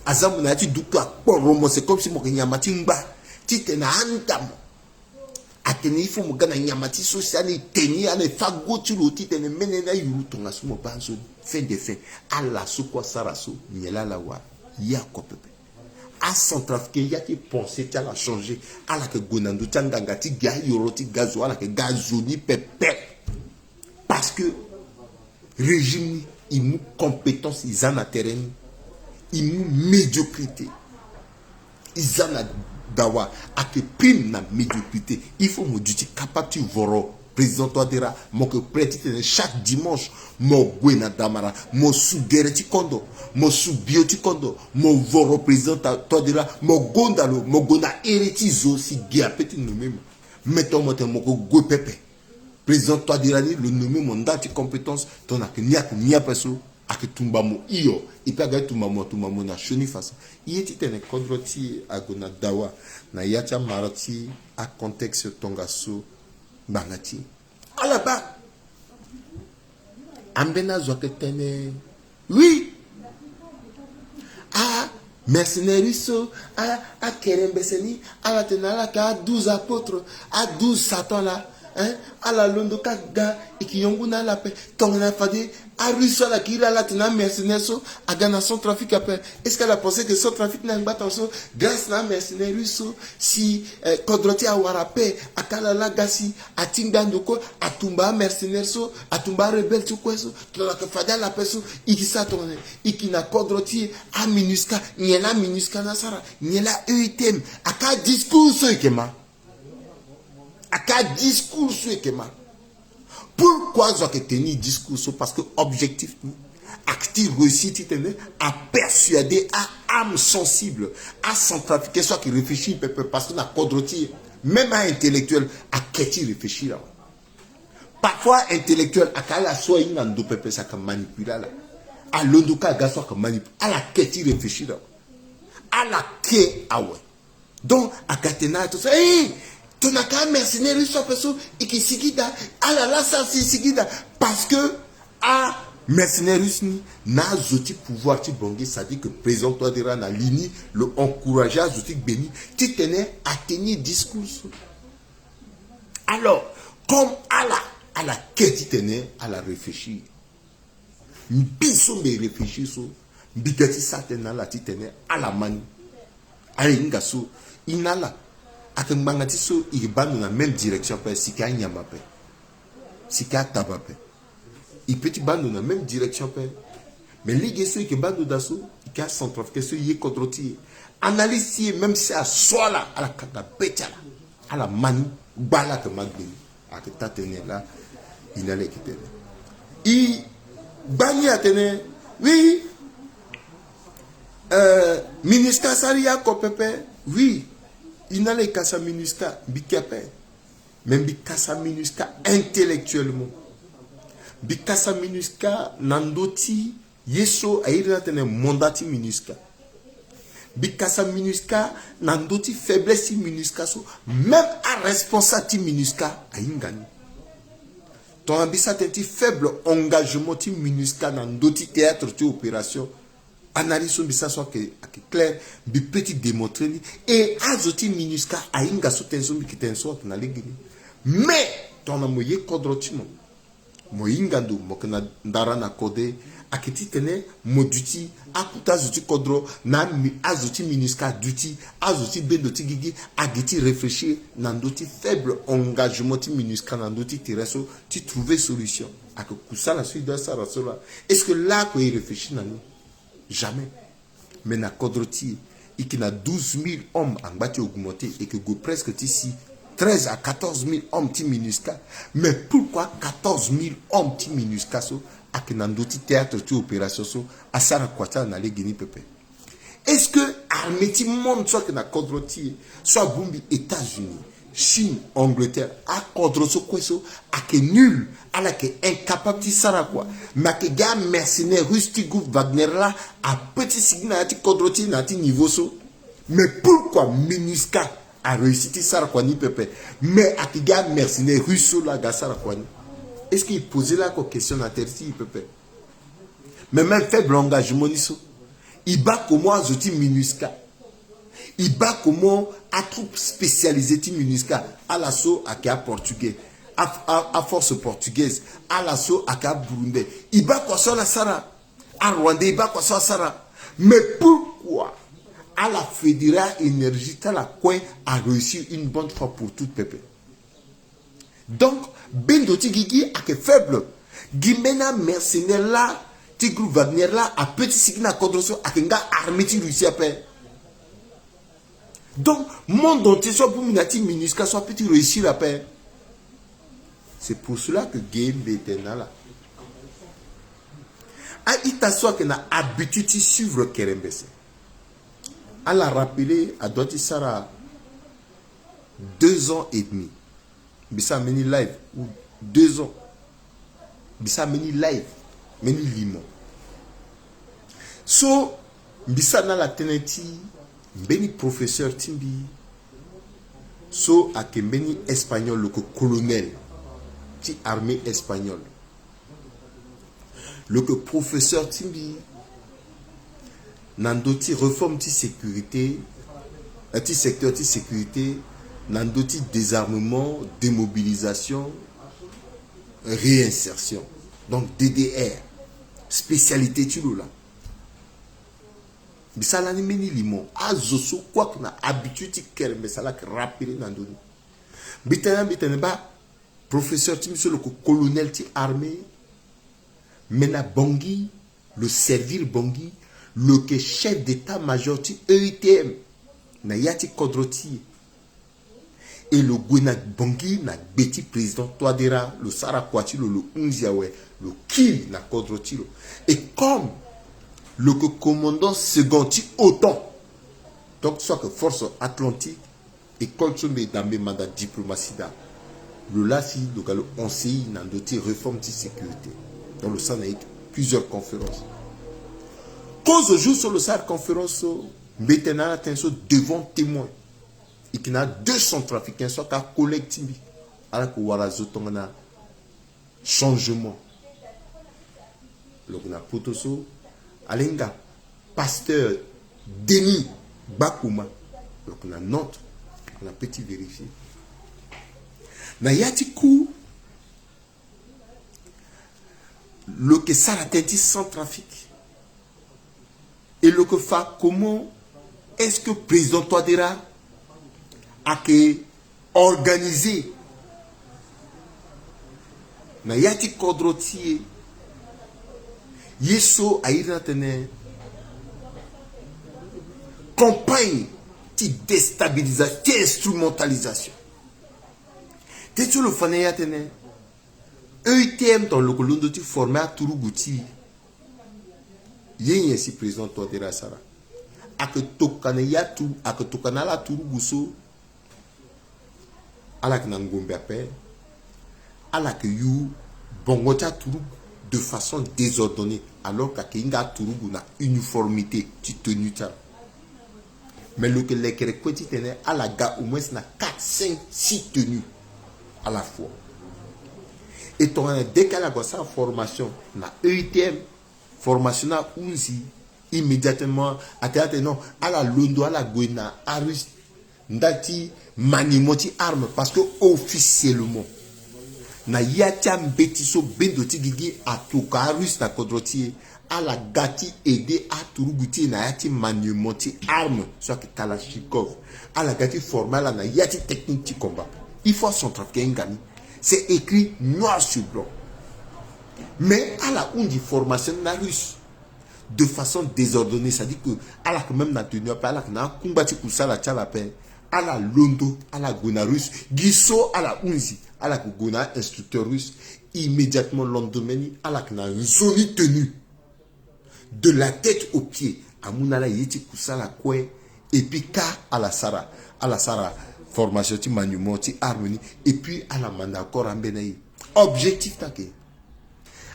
Aza mo na ya ti duke akporo mo, c'est comme si mo yeke nyama ti ngba, titene ahanda mo. Atene il faut mo ga na nyama ti so si ane e te ni, ane e fa go ti lo titene mene ni ayuru tongaso mo baa nzoni. Fin de fin, ala so kue asara so, nyen laa ala wara? Ye oko pepe. Acentrafricain, ya ti pensée ti ala changé. Ala yeke gue na ndö ti anganga ti ge ayoro ti ga zo, ala yeke ga zo ni pepe. Parce que régime ni, e mu compétence, e za na terrain ni. E mu médiocrité, e za na dawa. Ayeke prime na médiocrité. Il faut mo duti capable ti voro président Touadéra. Mo yeke prêt titene chaque dimanche mo gue na damara, mo su gere ti kondo, mo su bio ti kondo, mo voro président Ta-, Touadéra, mo gonda lo, mo gue na here ti zo si ge ape ti nommé mo. Mais tongana mo tene mo yeke gue pepe, président Touadéra ni lo nommé mo ndali ti compétence, tongana ayeke ni, ayeke ni ape so, ayeke tumba mo hio, et puis aga ti tumba mo, atumba mo na sioni façon. E ye titene kodro ti e ague na dawa na ya ti amara ti acontexte tongaso ngbanga ti e. Ala baa. Ambeni azo ayeke tene oui. A mercenaires so, a, akerembese ni, ala tene ala yeke a douze apôtres, a douze Satan laa. Hein? Ala londo ka ga, e ke yongu na ala ape. Tongana fade arusse so ala ke iri ala atene amercenaire so aga na Centrafrique ape. Est-ce que ala pense que Centrafrique ni angba tongana so grâce na amercenaire russe so, si eh, kodro ti e awara ape? Aka ala laa ga si atingbi ando kue, atumba amercenaire so, atumba arebelle so kue so. Tongana yeke fade ala ape so, e ke sara tongana nyen? E ke na kodro ti e, aMINUSCA, nyen la aMINUSCA ni asara? Nyen la aUTM? Aka discours so e yeke ma. Aka discours so e yeke ma. Pourquoi azo ayeke tenir discours so? Parce que objectif ni ayeke ti réussir titene apersuader a-âme sensible, aCentrafricain so ayeke réfléchir pepe, parce que na kodro ti e, même aintellectuel ayeke ti réfléchir awe. Parfois intellectuel ayeke ala so ahinga ndo pepe, si ayeke manipuler ala. Alondo ka aga so ayeke manipuler ala, ayeke ti réfléchir awe. Ala ke awe. Donc aga tene na ala tongaso, eh, tongana ka amercenaire so ape so e ke sigi daa, ala laa sara si e sigi daa. Parce que amercenaire russe ni na azo ti pouvoir ti Bangui, c'est-à-dire que président Touadéra na li ni lo encourager azo ti gbe ni titene atenir discours so. Alors, comme ala, ala ke titene ala réfléchir. Mbi so mbi réfléchir so, mbi ga ti sara tënë na ala titene ala ma ni. Ala hinga so, e na ala. Ayeke ngbanga ti so e baa ndo na même direction ape, si e ke anyama ape, si e ke ataba ape. E peut ti baa ndo na même direction ape. Mais lege so e ke baa ndo daa so, e ke aCentrafricain so e ye kodro ti e. Analyse ti e, même si aso ala, ala kanga be ti ala. Ala ma ni, gba laa ayeke ma gbe ni. Ayeke taa tënë laa e na ala e yeke tene. E gba ni atene, oui, euh, MINUSCA asara ye oko pepe. Oui, e na ala e kasa MINUSCA, mbi ke ape. Mais mbi kasa MINUSCA intellectuellement. Mbi kasa MINUSCA na ndö ti ye so airi ni atene mandat ti MINUSCA. Mbi kasa MINUSCA na ndö ti faiblesse ti MINUSCA so, même aresponsable ti MINUSCA ahinga ni. Tongana mbi sara tënë ti faible engagement ti MINUSCA na ndö ti théâtre ti opération, analyse so mbi sara so ayeke, ayeke clair, mbi peut ti démontrer ni. Et azo ti MINUSCA ahinga so tënë so mbi yeke tene so ayeke na lege ni. Mais tongana mo ye kodro ti mo, mo hinga ndo, mo yeke na ndara na kode, ayeke titene mo duti akota azo ti kodro, na ami, azo ti MINUSCA aduti, azo ti bendo ti gigi agi ti réfléchir na ndö ti faible engagement ti MINUSCA na ndö ti terrain so ti trouver solution. Ayeke kusala so e doit sara so laa. Est-ce que laa oko e réfléchir na ni? Jamais. Mais na kodro ti e, e yeke na douze mille hommes angba ti augmenter, e yeke gue presque ti si treize à quatorze mille hommes ti MINUSCA. Mais pourquoi quatorze mille hommes ti MINUSCA so ayeke na ndö ti théâtre ti opération so asara kua ti ala na lege ni pepe? Est-ce que armée ti monde so ayeke na kodro ti e, so abongbi États-Unis, Chine, Angleterre, akodro so kue so ayeke nul, ala yeke incapable ti sara kua. Mais ayeke ga amercenaire russe ti groupe Wagner laa apeut ti sigi na ya ti kodro ti e na ya ti niveau so. Mais pourquoi MINUSCA aréussi ti sara kua ni pepe? Mais ayeke ga amercenaire russe so laa aga sara kua ni. Est-ce que e poser laa oko question na tere ti e pepe? Mais même faible engagement ni so, e baa comment azo ti MINUSCA, e baa comment atroupe spécialisée ti MINUSCA, ala so ayeke aportugais, a, a, aforce portugaise, ala so ayeke aburundais, e baa kua so ala sara, arwandais, e baa kua so asara. Mais pourquoi ala fédérer aénergie ti ala kue aréussir une bonne fois pour toutes pepe? Donc bendo ti gigi ayeke faible. Gi mbeni amercenaire laa ti groupe Wagner laa apeut ti sigi na kodro so, ayeke nga armée ti Russie ape. Donc monde entier so abongbi na ya ti MINUSCA so apeut ti réussir ape. C'est pour cela que ge mbi tene na ala, a-ita so ayeke na habitude ti suivre kerembese, ala rappeler, adoit ti sara deux ans et demi. Mbi sara mbeni live ou deux ans. Mbi sara mbeni live, mbeni limo. So mbi sara na ala tënë ti mbeni professeur ti mbi so ayeke mbeni espagnol, lo yeke colonel ti armée espagnole. Lo yeke professeur ti mbi na ndö ti réforme ti sécurité, eh, ti secteur ti sécurité Na ndö ti désarmement, démobilisation, réinsertion. Donc D D R, spécialité ti lo laa. Mbi sara lani mbeni limo, azo so kue ayeke na habitude ti kerembes ala yeke rappeler na ndö ni. Mbi tene, mbi tene baa, professeur ti mbi so lo yeke colonel ti armée, mais na Bangui, lo servir Bangui, lo yeke chef d'état-major ti E U T M na ya ti kodro ti e. E lo gue na Bangui na gbe ti président Touadéra, lo sara kua ti lo, lo hunzi awe, lo kiri na kodro ti lo. Et comme lo yeke commandant second ti OTAN, donc so ayeke force atlantique, école so mbi, daa mbi manda diplomatie daa, lo laa si lo ga lo enseigner na ndö ti réforme ti sécurité. Donc lo sara na ye plusieurs conférences. Kozo jour so lo sara conférence so, mbi tene na ala tënë so devant témoin. E yeke na deux centrafricains so ayeke acollègue ti mbi. Ala yeke wara zo tongana changement. Lo yeke na poto so, ala hinga pasteur Denis Gbakuma. Lo yeke na Nantes, lo yeke na peut ti vérifier. Na ya ti cour, lo yeke sara tënë ti Centrafrique. E lo yeke fa comment est-ce que président Touadéra ayeke organisé na ya ti kodro ti e ye so a iri ni atene campagne ti déstabilisation, ti instrumentalisation. Teti lo fa na e atene E U T M, tongana lo yeke londo ti former aturugu ti e, ye nyen si président Touadéra asara? Ayeke tokua na ya tu, ayeke tokua na ala aturugu so ala yeke na ngombe ape, ala yeke yu bongo ti aturugu de façon désordonnée, alors que ayeke hinga aturugu na uniformité ti tenue ti ala. Mais lo yeke lekere kue titene ala ga au moins na quatre, cinq, six tenues à la fois. E tongana dès que ala gue asara formation na E U T M, formation ni ahunzi, immédiatement atene atene non, ala londo ala gue na arus nda ti maniement ti arme, parce que officiellement na ya ti ambeti so bendo ti gigi atokua arus na kodro ti e, ala ga ti aider aturugu ti e na ya ti maniement ti arme so ayeke kalachnikov. Ala ga ti former ala na ya ti technique ti combat. Il faut acentrafricain ahinga ni. C'est écrit noir sur blanc. Mais ala hunzi formation ni na russe de façon désordonnée, c'est-à-dire que ala yeke même na tenue ape, ala yeke na akungba ti kusala ti ala ape. Ala londo ala gue na russe, gi so ala hunzi, ala yeke gue na instructeur russe. Immédiatement lendemain ni ala yeke na nzoni tenue de la tête aux pieds. Amu na ala ye ti kusala kue. Et puis ka ala sara, ala sara formation ti maniement ti arme ni. Et puis ala manda encore ambeni aye. Objectif ti ayeke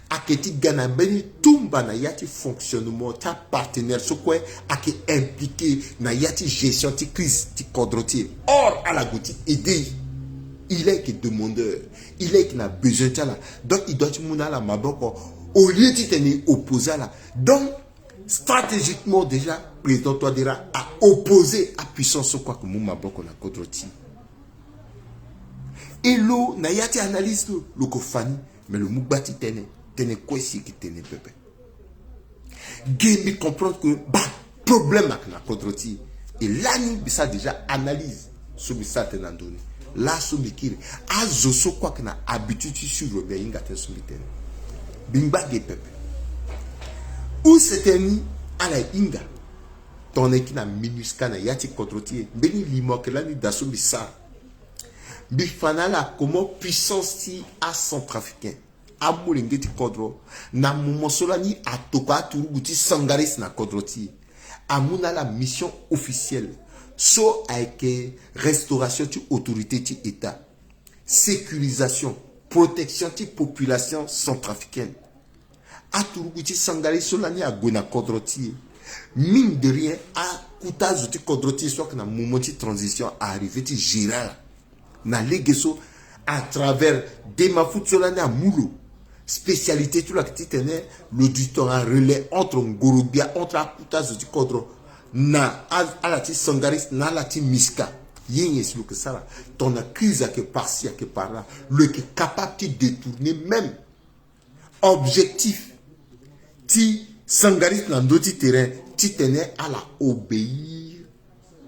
ayeke ti ga na mbeni tumba na ya ti fonctionnement ti apartenaire so kue ayeke impliqué na ya ti gestion ti crise ti kodro ti e. Or ala gue ti aider e. E laa ayeke demandeur, e laa ayeke na besoin ti ala. Donc e doit ti mu na ala maboko au lieu titene e opposer ala. Donc stratégiquement déjà, président Touadéra a opposé apuissance so kue ayeke mu maboko na kodro ti e. E lo na ya ti analyse lo, lo yeke fa ni, mais lo mu gba ti tënë, tënë kue si e yeke tene pepe. Ge mbi comprendre que baa problème ayeke na kodro ti e. E lani mbi sara déjà analyse so mbi sara tënë na ndö ni. Laso mbi kiri azo so kue ayeke na habitude ti suivre mbi ahinga tënë so mbi tene. Mbi ngba ge pepe. Use tënë ni ala hinga tongana e kiri na MINUSCA na ya ti kodro ti e. Mbeni limo ayeke lani daa so mbi sara. Mbi fa na ala comment puissance ti acentrafricain, amolenge ti kodro, na moment so lani atokua aturugu ti Sangaris na kodro ti e, amu na ala mission officielle so ayeke restauration ti autorité ti État, sécurisation, protection ti population centrafricaine. Aturugu ti Sangaris so lani ague na kodro ti e, mine de rien, akuta azo ti kodro ti e so ayeke na moment ti transition a arrivé ti gérer ala. Na lege so, à travers Dema Foot so lani amu lo, spécialité ti lo ayeke titene lo du tongana relais entre ngorogbia, entre akuta azo ti kodro na a-, ala ti Sangaris na ala ti MISCA. Ye nyen si lo yeke sara? Ton accuse ayeke par-ci, ayeke par-là. Lo yeke capable ti détourner même objectif ti Sangaré na ndö ti terrain titene ala obéir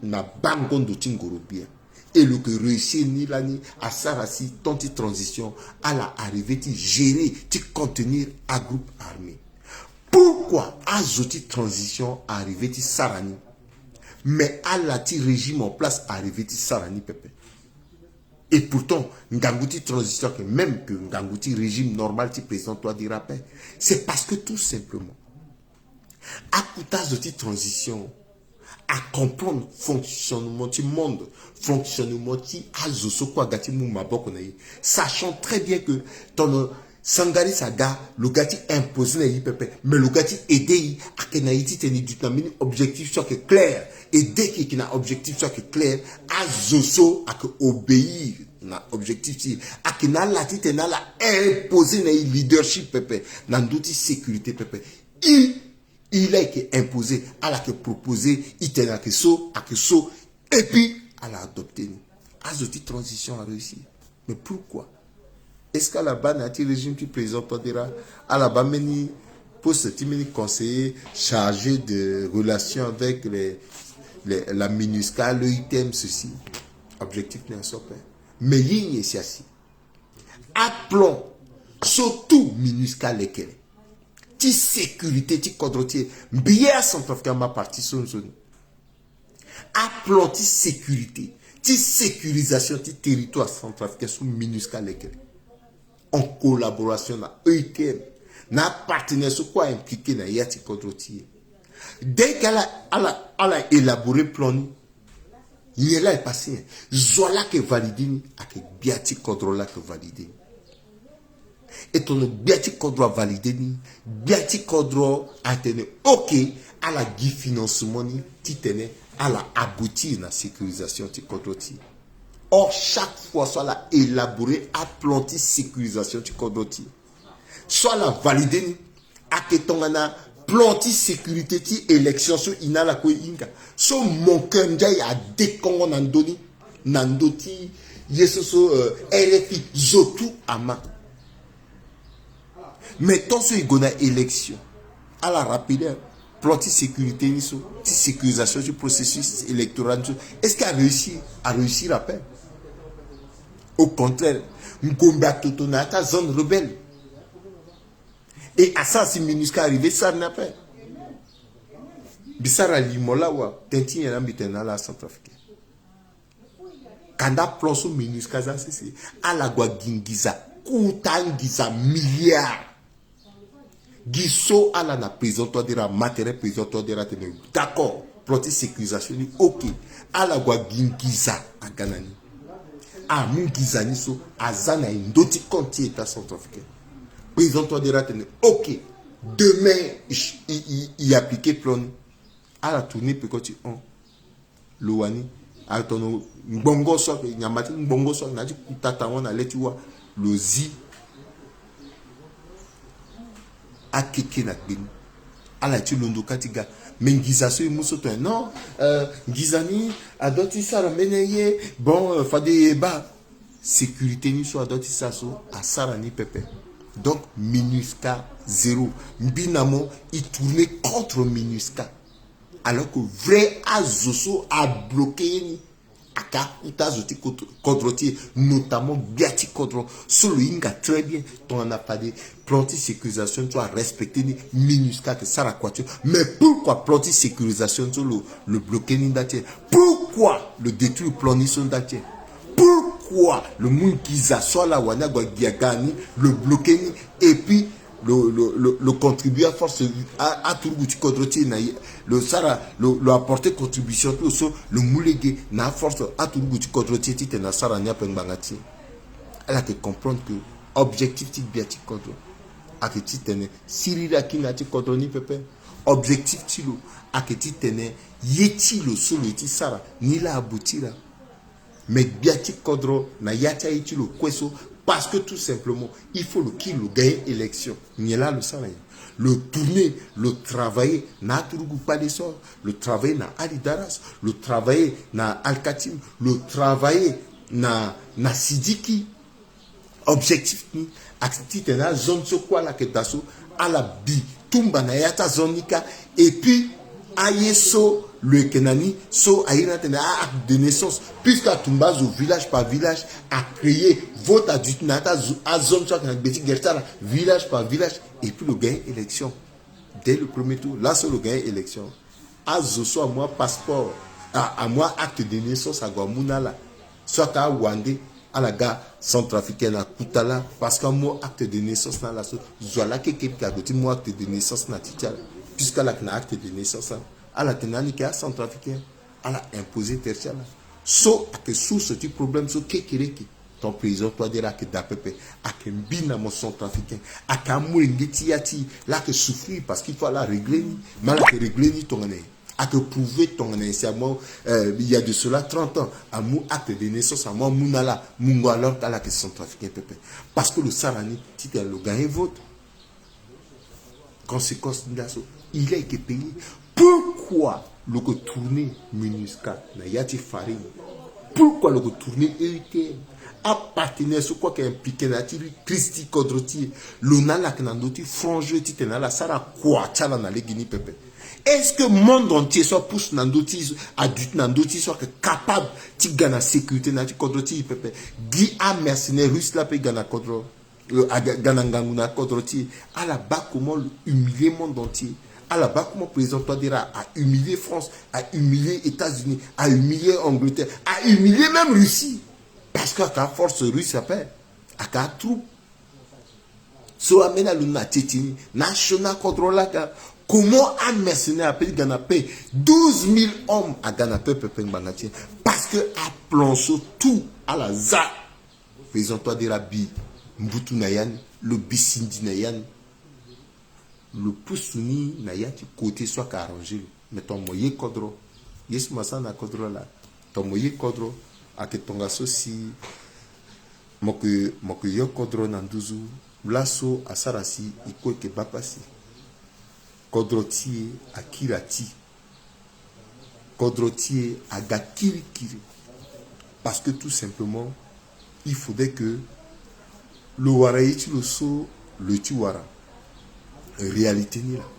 na bango ndo ti ngoro-gbia. Et lo yeke réussir ni lani, asara si temps ti transition ala arriver ti gérer, ti contenir agroupe armé. Pourquoi azo ti transition arriver ti sara ni, mais ala ti régime en place arriver ti sara ni pepe? Et pourtant ngangu ti transition ayeke même que ngangu ti régime normal ti président Touadéra ape. C'est parce que tout simplement akota azo ti transition acomprendre fonctionnement ti monde, fonctionnement ti azo so kue aga ti mu maboko na ye, sachant très bien que ton Sangaré aga, lo ga ti imposer na ye pepe, mais lo ga ti aider ye. Ayeke na ye titene e duti na mbeni objectif so ayeke clair. Et dès que e yeke na objectif so ayeke clair, azo so ayeke obéir na objectif ti e. Ayeke na ala titene ala imposer na ye leadership pepe, na ndö ti sécurité pepe. E, e laa e yeke imposer, ala yeke proposer, e tene ayeke so, ayeke so. Et puis ala adopter ni. Azo ti transition aréussir. Mais pourquoi? Est-ce que ala baa na ya ti régime ti président Touadéra, ala baa mbeni poste ti mbeni conseiller chargé de relation avec les, les, la MINUSCA, l'O I T M, ceci? Objectif ni aso ape. Mais ye nyen si asi? Aplan so tout MINUSCA lekere ti sécurité ti kodro ti e, mbi ye acentrafricain ama parti so nzoni. Aplan ti sécurité, ti sécurisation ti territoire centrafricain so MINUSCA lekere, en collaboration na O I T M, na apartenaire so kue a impliqué na ya ti kodro ti e. Dès que ala, ala, ala élaborer plan ni, nyen laa e passé nyen? Zo laa ayeke valider ni, ayeke gbia ti kodro laa ayeke valider ni. E tongana gbia ti kodro avalide ni, gbia ti kodro atene ok, ala gi financement ni titene ala aboutir na sécurisation ti kodro ti e. Or chaque fois so ala élaborer aplan ti sécurisation ti kodro ti e, so ala valide ni, ayeke tongana plan ti sécurité ti élection so e na ala kue e hinga. So Moncœur Ndiaye adekongo na ndö ni, na ndö ti ye so so, euh, R F I zo tout ama. Mais tant so e gue na élection, ala rappeler plan ti sécurité ni so, ti sécurisation ti processus électoral ni so, est-ce que aréussir? Aréussir ape. Au contraire, Ngombe atoto na ya ti azone rebelle. Et asara si MINUSCA arrivé sara ni ape. Mbi sara limo lawa, tënë ti nyen laa mbi tene na ala acentrafricain. Kanda plan so MINUSCA aza sese, ala gue gi nginza, kota nginza milliard. Gi so ala na président Touadéra, matériel président Touadéra atene d'accord, plan ti sécurisation ni ok. Ala gue gi nginza aga na ni. Amu nginza ni so aza na e ndö ti compte ti État centrafricain. Président Touadéra atene ok, demain e, e, e, e appliquer plan ni. Ala tourner peko ti hon. Lo wani. Atono ngbongo so ayeke, nyama ti ngbongo so ayeke na ya ti kuta tango na le ti wâ. Lo zi akeke na gbe ni. Ala ti londo kâ ti ga. Mais nginza so e mu so tongana non, euh, nginza ni adua ti sara mbeni ye. Bon, euh, fade e baa. Sécurité ni so adua ti sara so asara ni pepe. Donc MINUSCA zéro. Mbi na mo e tourner contre MINUSCA. Alors que vrai azo so abloquer ye ni ayeke akota azo ti kodro, kodro ti e, notamment gbia ti kodro so lo hinga très bien. Tongana fade plan ti sécurisation so arespecter ni, MINUSCA ayeke sara kua ti lo. Mais pourquoi plan ti sécurisation so lo, lo bloquer ni nda ti e? Pourquoi lo détruire plan ni so nda ti e? Pourquoi lo mu nginza so ala wani ague gi aga ni, lo bloquer ni, et puis lo, lo, lo, lo contribuer à force a, aturugu ti kodro ti e na ye, lo sara, lo, lo apporter contribution ti lo so lo mu lege na force aturugu ti kodro ti e titene asara ni ape ngbanga ti e? Ala yeke comprendre que objectif ti gbia ti kodro ayeke titene siriri akiri na ya ti kodro ni pepe. Objectif ti lo ayeke titene ye ti lo so lo ye ti sara ni laa aboutir. Mais gbia ti kodro na ya ti aye ti lo kue so, Parce que tout simplement, il faut lo kiri lo gagner élection. Nyen laa lo sara nyen? Lo tourner, lo travailler na aturugu kpale so, lo travailler na Alidaras, lo travailler na Alkatim, lo travailler na, na Sidiki. Objectif ni ayeke titene azone so kue ala yeke daa so, ala bi tumba na ya ti azone ni kâ. Et puis aye so lo yeke na ni so a iri ni atene a acte de naissance, puisque atumba azo village par village, a créer vote, aduti na ya ti azo, azone so ayeke na gbe ti gere ti ala village par village. Et puis lo gagner élection dès le premier tour. Laso lo gagner élection, azo so amu apasseport, a, amu a-acte de naissance ague amu na ala. So ayeke awande, ala ga centrafricain na kuta laa, parce que amu acte de naissance na ala so, zo wa laa keke mbi yeke ague ti mu acte de naissance na ti ti ala. Puisque ala yeke na acte de naissance, ala tene na ni yeke acentrafricain. Ala imposer tere ti ala. So ayeke source ti problème so kekereke. Ton président Touadéra ayeke daa pepe. Ayeke mbi na mo centrafricain. Ayeke amolenge ti ya ti e laa ayeke souffrir parce qu'il faut ala régler ni. Mais ala yeke régler ni tongana nyen? Ayeke prouver tongana nyen si amu, euh, il y a de cela trente ans, amu acte de naissance, amu amu na ala mungo, alors que ala yeke centrafricain pepe. Parce que lo sara ni titene lo gagner vote. Conséquence ni laso, il a été payé. Pourquoi lo yeke tourner MINUSCA na ya ti farine? Pourquoi lo yeke tourner E U T M? Apartenaire so kue ayeke impliqué na ya ti crise ti kodro ti e. Lo na ala yeke na ndö ti franc jeu titene ala sara kua ti ala na lege ni pepe. Est-ce que monde entier so apusu na ndö ti e so, aduti na ndö ti e so ayeke capable ti ga na sécurité na ya ti kodro ti e pepe? Gi amercenaire russe laa mpe ga na kodro. Euh, aga, aga na ngangu na kodro ti e. Ala baa comment lo humilier monde entier. Ala baa comment président Touadéra a humilier France, a humilier États-Unis, a humilier Angleterre, a humilier même Russie. Parce que aka force russe ape, aka troupe. So ambeni alondo na ti e ti ni, na sioni akodro laa ka. Comment amercenaire ape ti ga na paix? Douze mille hommes aga na paix pepe ngbanga ti e. Parce que aplan so tout ala za. Président Touadéra bi mbutu na ya ni, lo bi sindi na ya ni. Lo pusu ni na ya ti côté so ayeke arranger lo. Mais ton mo ye kodro. Ye so mo sara na kodro laa, ton mo ye kodro. Ayeke tongaso si mo yeke, mo yeke yo kodro na nduzu. Laso asara si e kue yeke baa pasi. Kodro ti e akiri ati. Kodro ti e aga kirikiri. Parce que tout simplement, il faudrait que lo wara ye ti lo so lo ye ti wara. Réalité ni laa.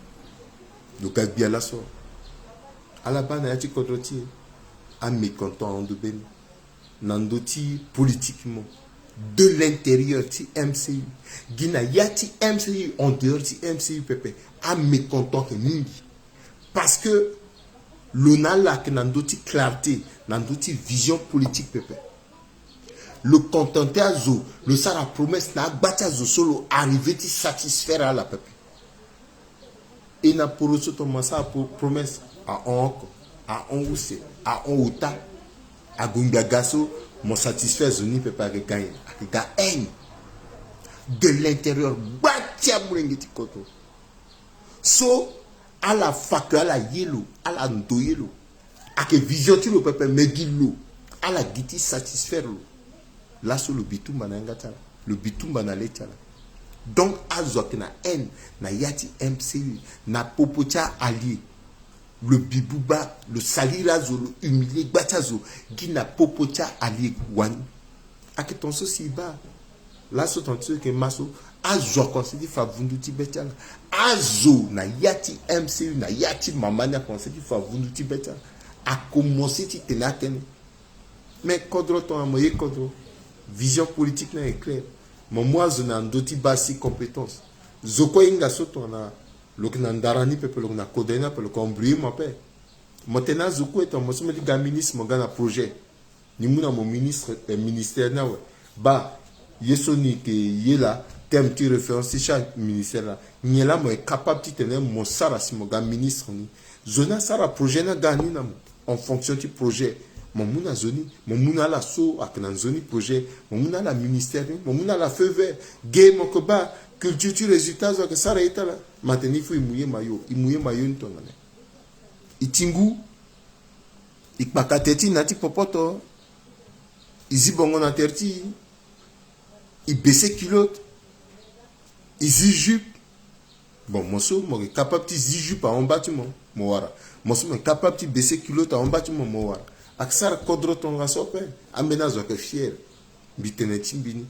Lo ga gbia laso. Ala baa na ya ti kodro ti e amécontent ahon ndobe ni. Na ndö ti politiquement, de l'intérieur ti M C U, gi na ya ti M C U, en dehors ti M C U pepe, amécontent ayeke mingi. Parce que lo na ala ayeke na ndö ti clarté, na ndö ti vision politique pepe. Lo contenter azo, lo sara promesse na agba ti azo so lo arriver ti satisfaire ala pepe. E na poro so ton mo sara pro-, promesse, ahon oko, ahon use, ahon ota. Ague ngbi aga so mo satisfaire zo ni pepe, ayeke ga nyen? Ayeke ga haine de l'intérieur. Gba ti amolenge ti kodro so ala fa ke ala ye lo, ala ndoye lo. Ayeke vision ti lo pepe, mais gi lo, ala gi ti satisfaire lo. Laso lo bi tumba na yanga ti ala, lo bi tumba na le ti ala. Donc azo ayeke na haine na ya ti M C U, na popo ti a-allié. Lo bi buba, lo salire azo, lo humilier gba ti azo gi na popo ti a-allié wani. Ayeke ton so si e baa. Laso ton ti so yeke ma so, azo akomanse ti fa vundu ti be ti ala. Azo na ya ti M C U, na ya ti mama ni akomanse ti fa vundu ti be ti ala. Akomanse ti tene atënë. Mais kodro tongana mo ye kodro, vision politique ni ayeke claire. Mo mu azo na ndö ti base ti compétence. Zo kue ahinga so tongana lo yeke na ndara ni pepe, lo yeke na kodro ni ape, lo yeke embrouiller mo ape. Mo tene azo kue tongana mo so mo ti ga ministre, mo ga na projet. Ni mu na mo ministre, eh, ministère ni awe. Baa, ye so ni yeke ye laa, thème ti référence ti chaque ministère laa, nyen laa mo yeke capable titene mo sara si mo ga ministre ni? Zo ni asara projet ni aga ni na mo. En fonction ti projet, mo mu na nzoni, mo mu na ala so ayeke na nzoni projet, mo mu na ala ministère ni, mo mu na ala feu vert. Ge mo yeke baa culture ti résultat, azo ayeke sara ye ti ala. Mo tene il faut e mu ye mayo, e mu ye mayo ni tongana nyen? E ti ngu, e kpaka tere ti e na ya ti popoto, e zi bongo na tere ti e. I baisser culotte, i zi jupe. Bon, mo so mo yeke capable ti zi jupe ahon bâ ti mo, mo wara. Mo so mo yeke capable ti baisser culotte ahon bâ ti mo, mo wara. Ayeke sara kodro tongaso ape. Ambeni azo ayeke fier. Mbi tene ti mbi ni.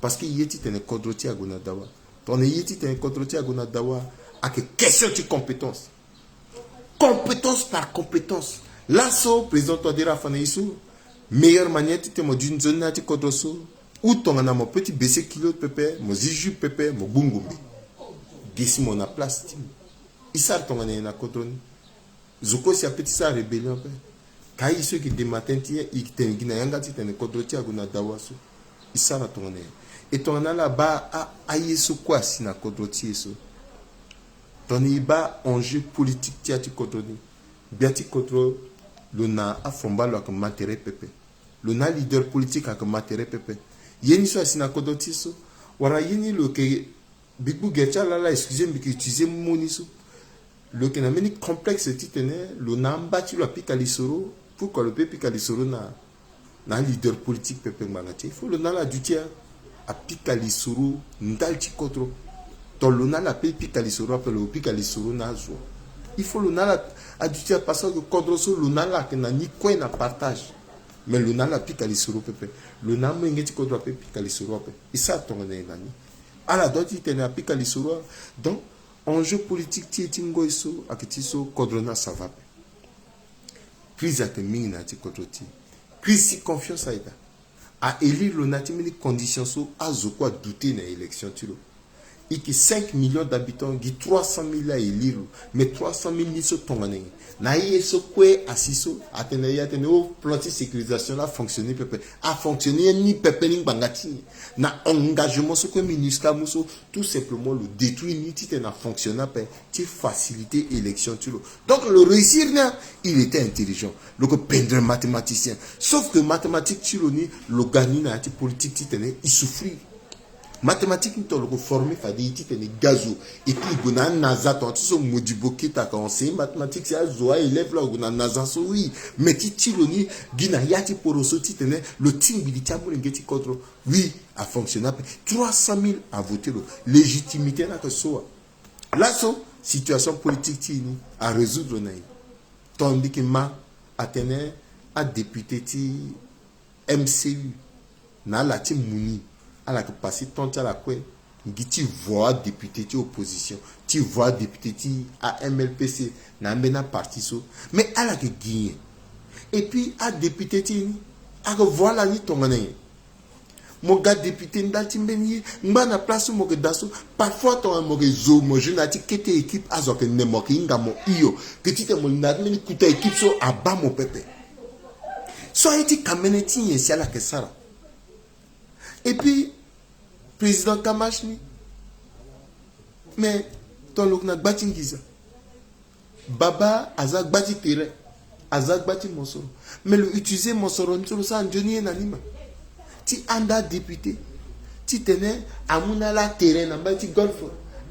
Parce que ye titene kodro ti e ague na dawa. Tongana ye titene kodro ti e ague na dawa, ayeke question ti compétence. Compétence par compétence. Laso président Touadéra afa na e so, meilleure manière titene mo duti nzoni na ya ti kodro so, ou tongana mo peut ti baisser culotte pepe, mo zi jupe pepe, mo gbu ngombe. Gi si mo na place ti mo. I sara tongana nyen na kodro ni? Zo kue si apeut ti sara rébellion ape. Ka aye so e yeke dematin ti e, e yeke tene gi na yanga titene kodro ti e ague na dawa so. E sara tongana nyen? E tongana ala bâ a, aye so kue asi na kodro ti e so. Tongana e bâ enjeu politique ti ya ti kodro ni, gbia ti kodro, lo na afomba lo ayeke ma tere pepe. Lo na aleader politique ayeke ma tere pepe. Ye ni so asi na kodro ti e so, wala ye ni lo yeke Bigbu gere ti ala, ala excusé, mbi yeke utiliser mo ni so. Lo yeke na mbeni complexe titene lo na amba ti lo apika lisoro. Pourquoi lo peut pika lisoro na, na leader politique pepe ngbanga ti e? Il faut lo na ala aduti apika lisoro ndali ti kodro. Donc lo na ala apeut pika lisoro ape, lo pika lisoro na azo. Il faut lo na ala aduti parce que kodro so lo na ala ayeke na ni kue na partage. Mais lo na ala apika lisoro pepe. Lo na amolenge ti kodro apeut pika lisoro ape. E sara tongana nyen na ni? Ala doit ti tene apika lisoro. Donc enjeu politique ti e ti ngoi so ayeke ti so kodro ni asava ape. Crise ayeke mingi na ya ti kodro ti e. Crise ti confiance ayeke daa. A élire lo na ya ti mbeni condition so azo kue adouter na élection ti lo. E yeke cinq millions d'habitants, gi trois cent mille a élire lo. Mais trois cent mille ni so tongana nyen? Na ye so kue asi so atene, e atene o, plan ti sécurisation la afonctionner pepe. Afonctionner ni pepe ni ngbanga ti nyen? Na engagement so kue MINUSCA amu so, tout simplement lo détruire ni titene afonctionner ape ti faciliter élection ti lo. Donc lo réussir ni, il était intelligent. Lo yeke pendre mathématicien. Sauf que mathématique ti lo ni, lo ga ni na ya ti politique titene e souffrir. Mathématique ni, tongana lo yeke former fade e titene e ga zo, et puis e gue na anasa, tongana ti so Modibo Keita ayeke enseigner mathématique, si azo, a-élève la ague na anasa so, oui. Mais ti ti lo ni, gi na ya ti poro so titene lo tingbi li ti amolenge ti kodro, oui, afonctionner ape. Trois cent mille avoter lo. Légitimité ni ayeke so wa? Laso situation politique ti e ni arésoudre na e. Tongana mbi yeke ma atene adéputé ti M C U, na ala ti mu ni, ala yeke passer temps ti ala kue, ngi ti voix adéputé ti opposition, ti voix adéputé ti a M L P C, na ambeni aparti so. Mais ala yeke gi nyen? Et puis adéputé ti e ni, ayeke voix ala ni tongana nyen? Mo ga député ndali ti mbeni ye, ngbâ na place so mo yeke daa so, parfois tongana mo yeke zo mo joue na ya ti kete équipe, azo ayeke ne mo, ayeke hinga mo hio, ke titene mo linda na mbeni kuta équipe so abâ mo pepe. So aye ti kamene ti nyen si ala yeke sara? Et puis président Kamash ni, mais tongana lo yeke na gbâ ti nginza, Baba aza gbâ ti terrain, aza gbâ ti mosoro. Mais lo utiliser mosoro ni so lo sara nzoni ye na ni ma. Ti handa député titene amu na ala terrain na mbage ti golf,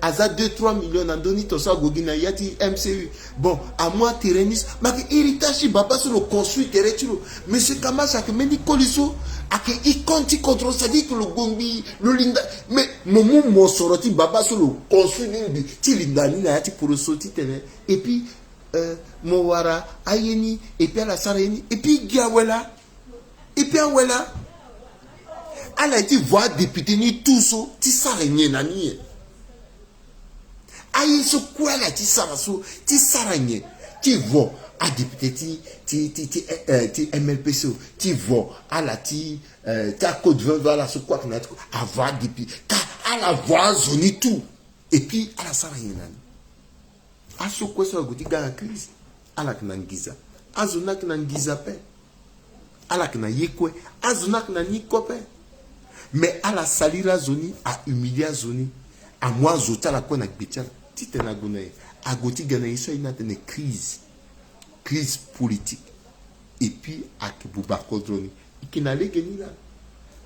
aza deux trois millions na ndö ni, tongaso ague gi na ya ti M C U. Bon, amu aterrain ni so, ma ayeke héritage ti baba so lo construire terrain ti lo. Monsieur Kamash ayeke mbeni koli so ayeke icône ti kodro, c'est-à-dire que lo gue ngbii, lo linda. Mais mo mu mosoro ti baba so lo construire ni ngbii ti linda ni na ya ti poro so titene, et puis, euh, mo wara aye ni, et puis ala sara ye ni, et puis e gi awe laa. Et puis awe laa, ala ye ti voix adéputé ni tout so ti sara nyen na ni nyen? Aye so kue ala ye ti sara so ti sara nyen? Ti voix adéputé ti, ti, ti, ti, eh, eh, ti M L P C o, ti voix ala ti, eh, ti acode vingt vingt, ala so kue ayeke na ya ti ko, avoix adéputé, ka ala voix azo ni tout. Et puis ala sara nyen na ni? Aso kue so ague ti ga na crise, ala yeke na nginza. Azo ni ayeke na nginza ape. Ala yeke na ye kue. Azo ni ayeke na ni kue ape. Mais ala salir azo ni, ahumilier azo ni, amu azo ti ala kue na gbe ti ala. Titene ague na nyen? Ague ti ga na ye so aye ni atene crise. Crise politique. Et puis ayeke buba kodro ni. E yeke na lege ni laa.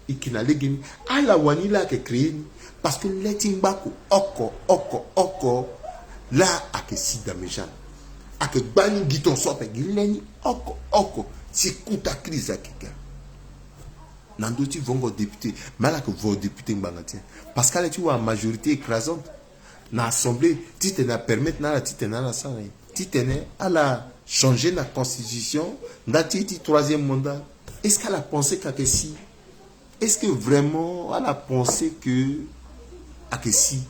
E yeke na lege ni. Ala wani laa ayeke créer ni. Parce que le ti ngbako oko, oko, oko laa ayeke si damejal. Ayeke gbani gi tongaso ape, gi le ni oko, oko si kuta crise ayeke ga. Na ndö ti vongo député, mais ala yeke vo député ngbanga ti nyen? Parce que ala ti wara majorité écrasante na assemblée titene apermettre na ala titene ala sara nyen? Titene ala changer na constitution nda ti ti troisième mandat. Est-ce que ala pense que ayeke si? Est-ce que vraiment ala pense que ayeke si?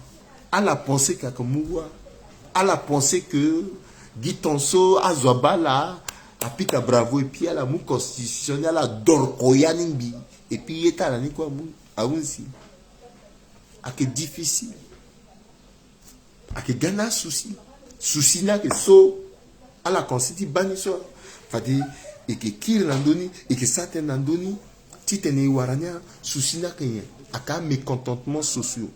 Ala pense que ayeke mu wa? Ala pense que gi ton so azo abaa ala, apika bravo, et puis ala mu constitution ni, ala dorko ya ni ngbii, et puis ye ti ala ni kue amu, ahunzi? Ayeke difficile. Ayeke ga na asouci. Souci ni ayeke so ala constitue ti baa ni so. Fade e yeke kiri na ndö ni, e yeke sara tënë na ndö ni. Titene e wara ni, asouci ni ayeke nyen? Ayeke amécontentement sociaux.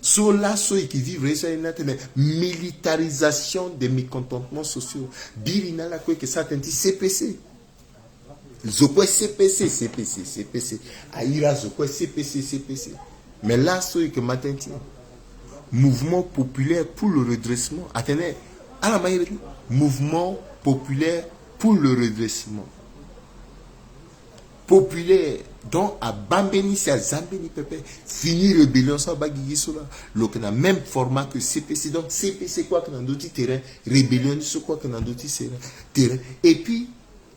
So laso e yeke vivre ye so aye ni atene militarisation des mécontentements sociaux. Biri na ala kue e yeke sara tënë ti C P C. Zo kue C P C, C P C, C P C. Ahiri azo kue C P C, C P C. Mais laso e yeke ma tënë ti mouvement populaire pour le redressement. Atene ala ma iri ti mouvement populaire pour le redressement. Populaire, donc abaa mbeni si aza mbeni pepe. Fini rébellion so abaa gigi so laa. Lo yeke na même format que C P C. Donc C P C kue ayeke na ndö ti terrain, rébellion ni so kue ayeke na ndö ti terrain. Et puis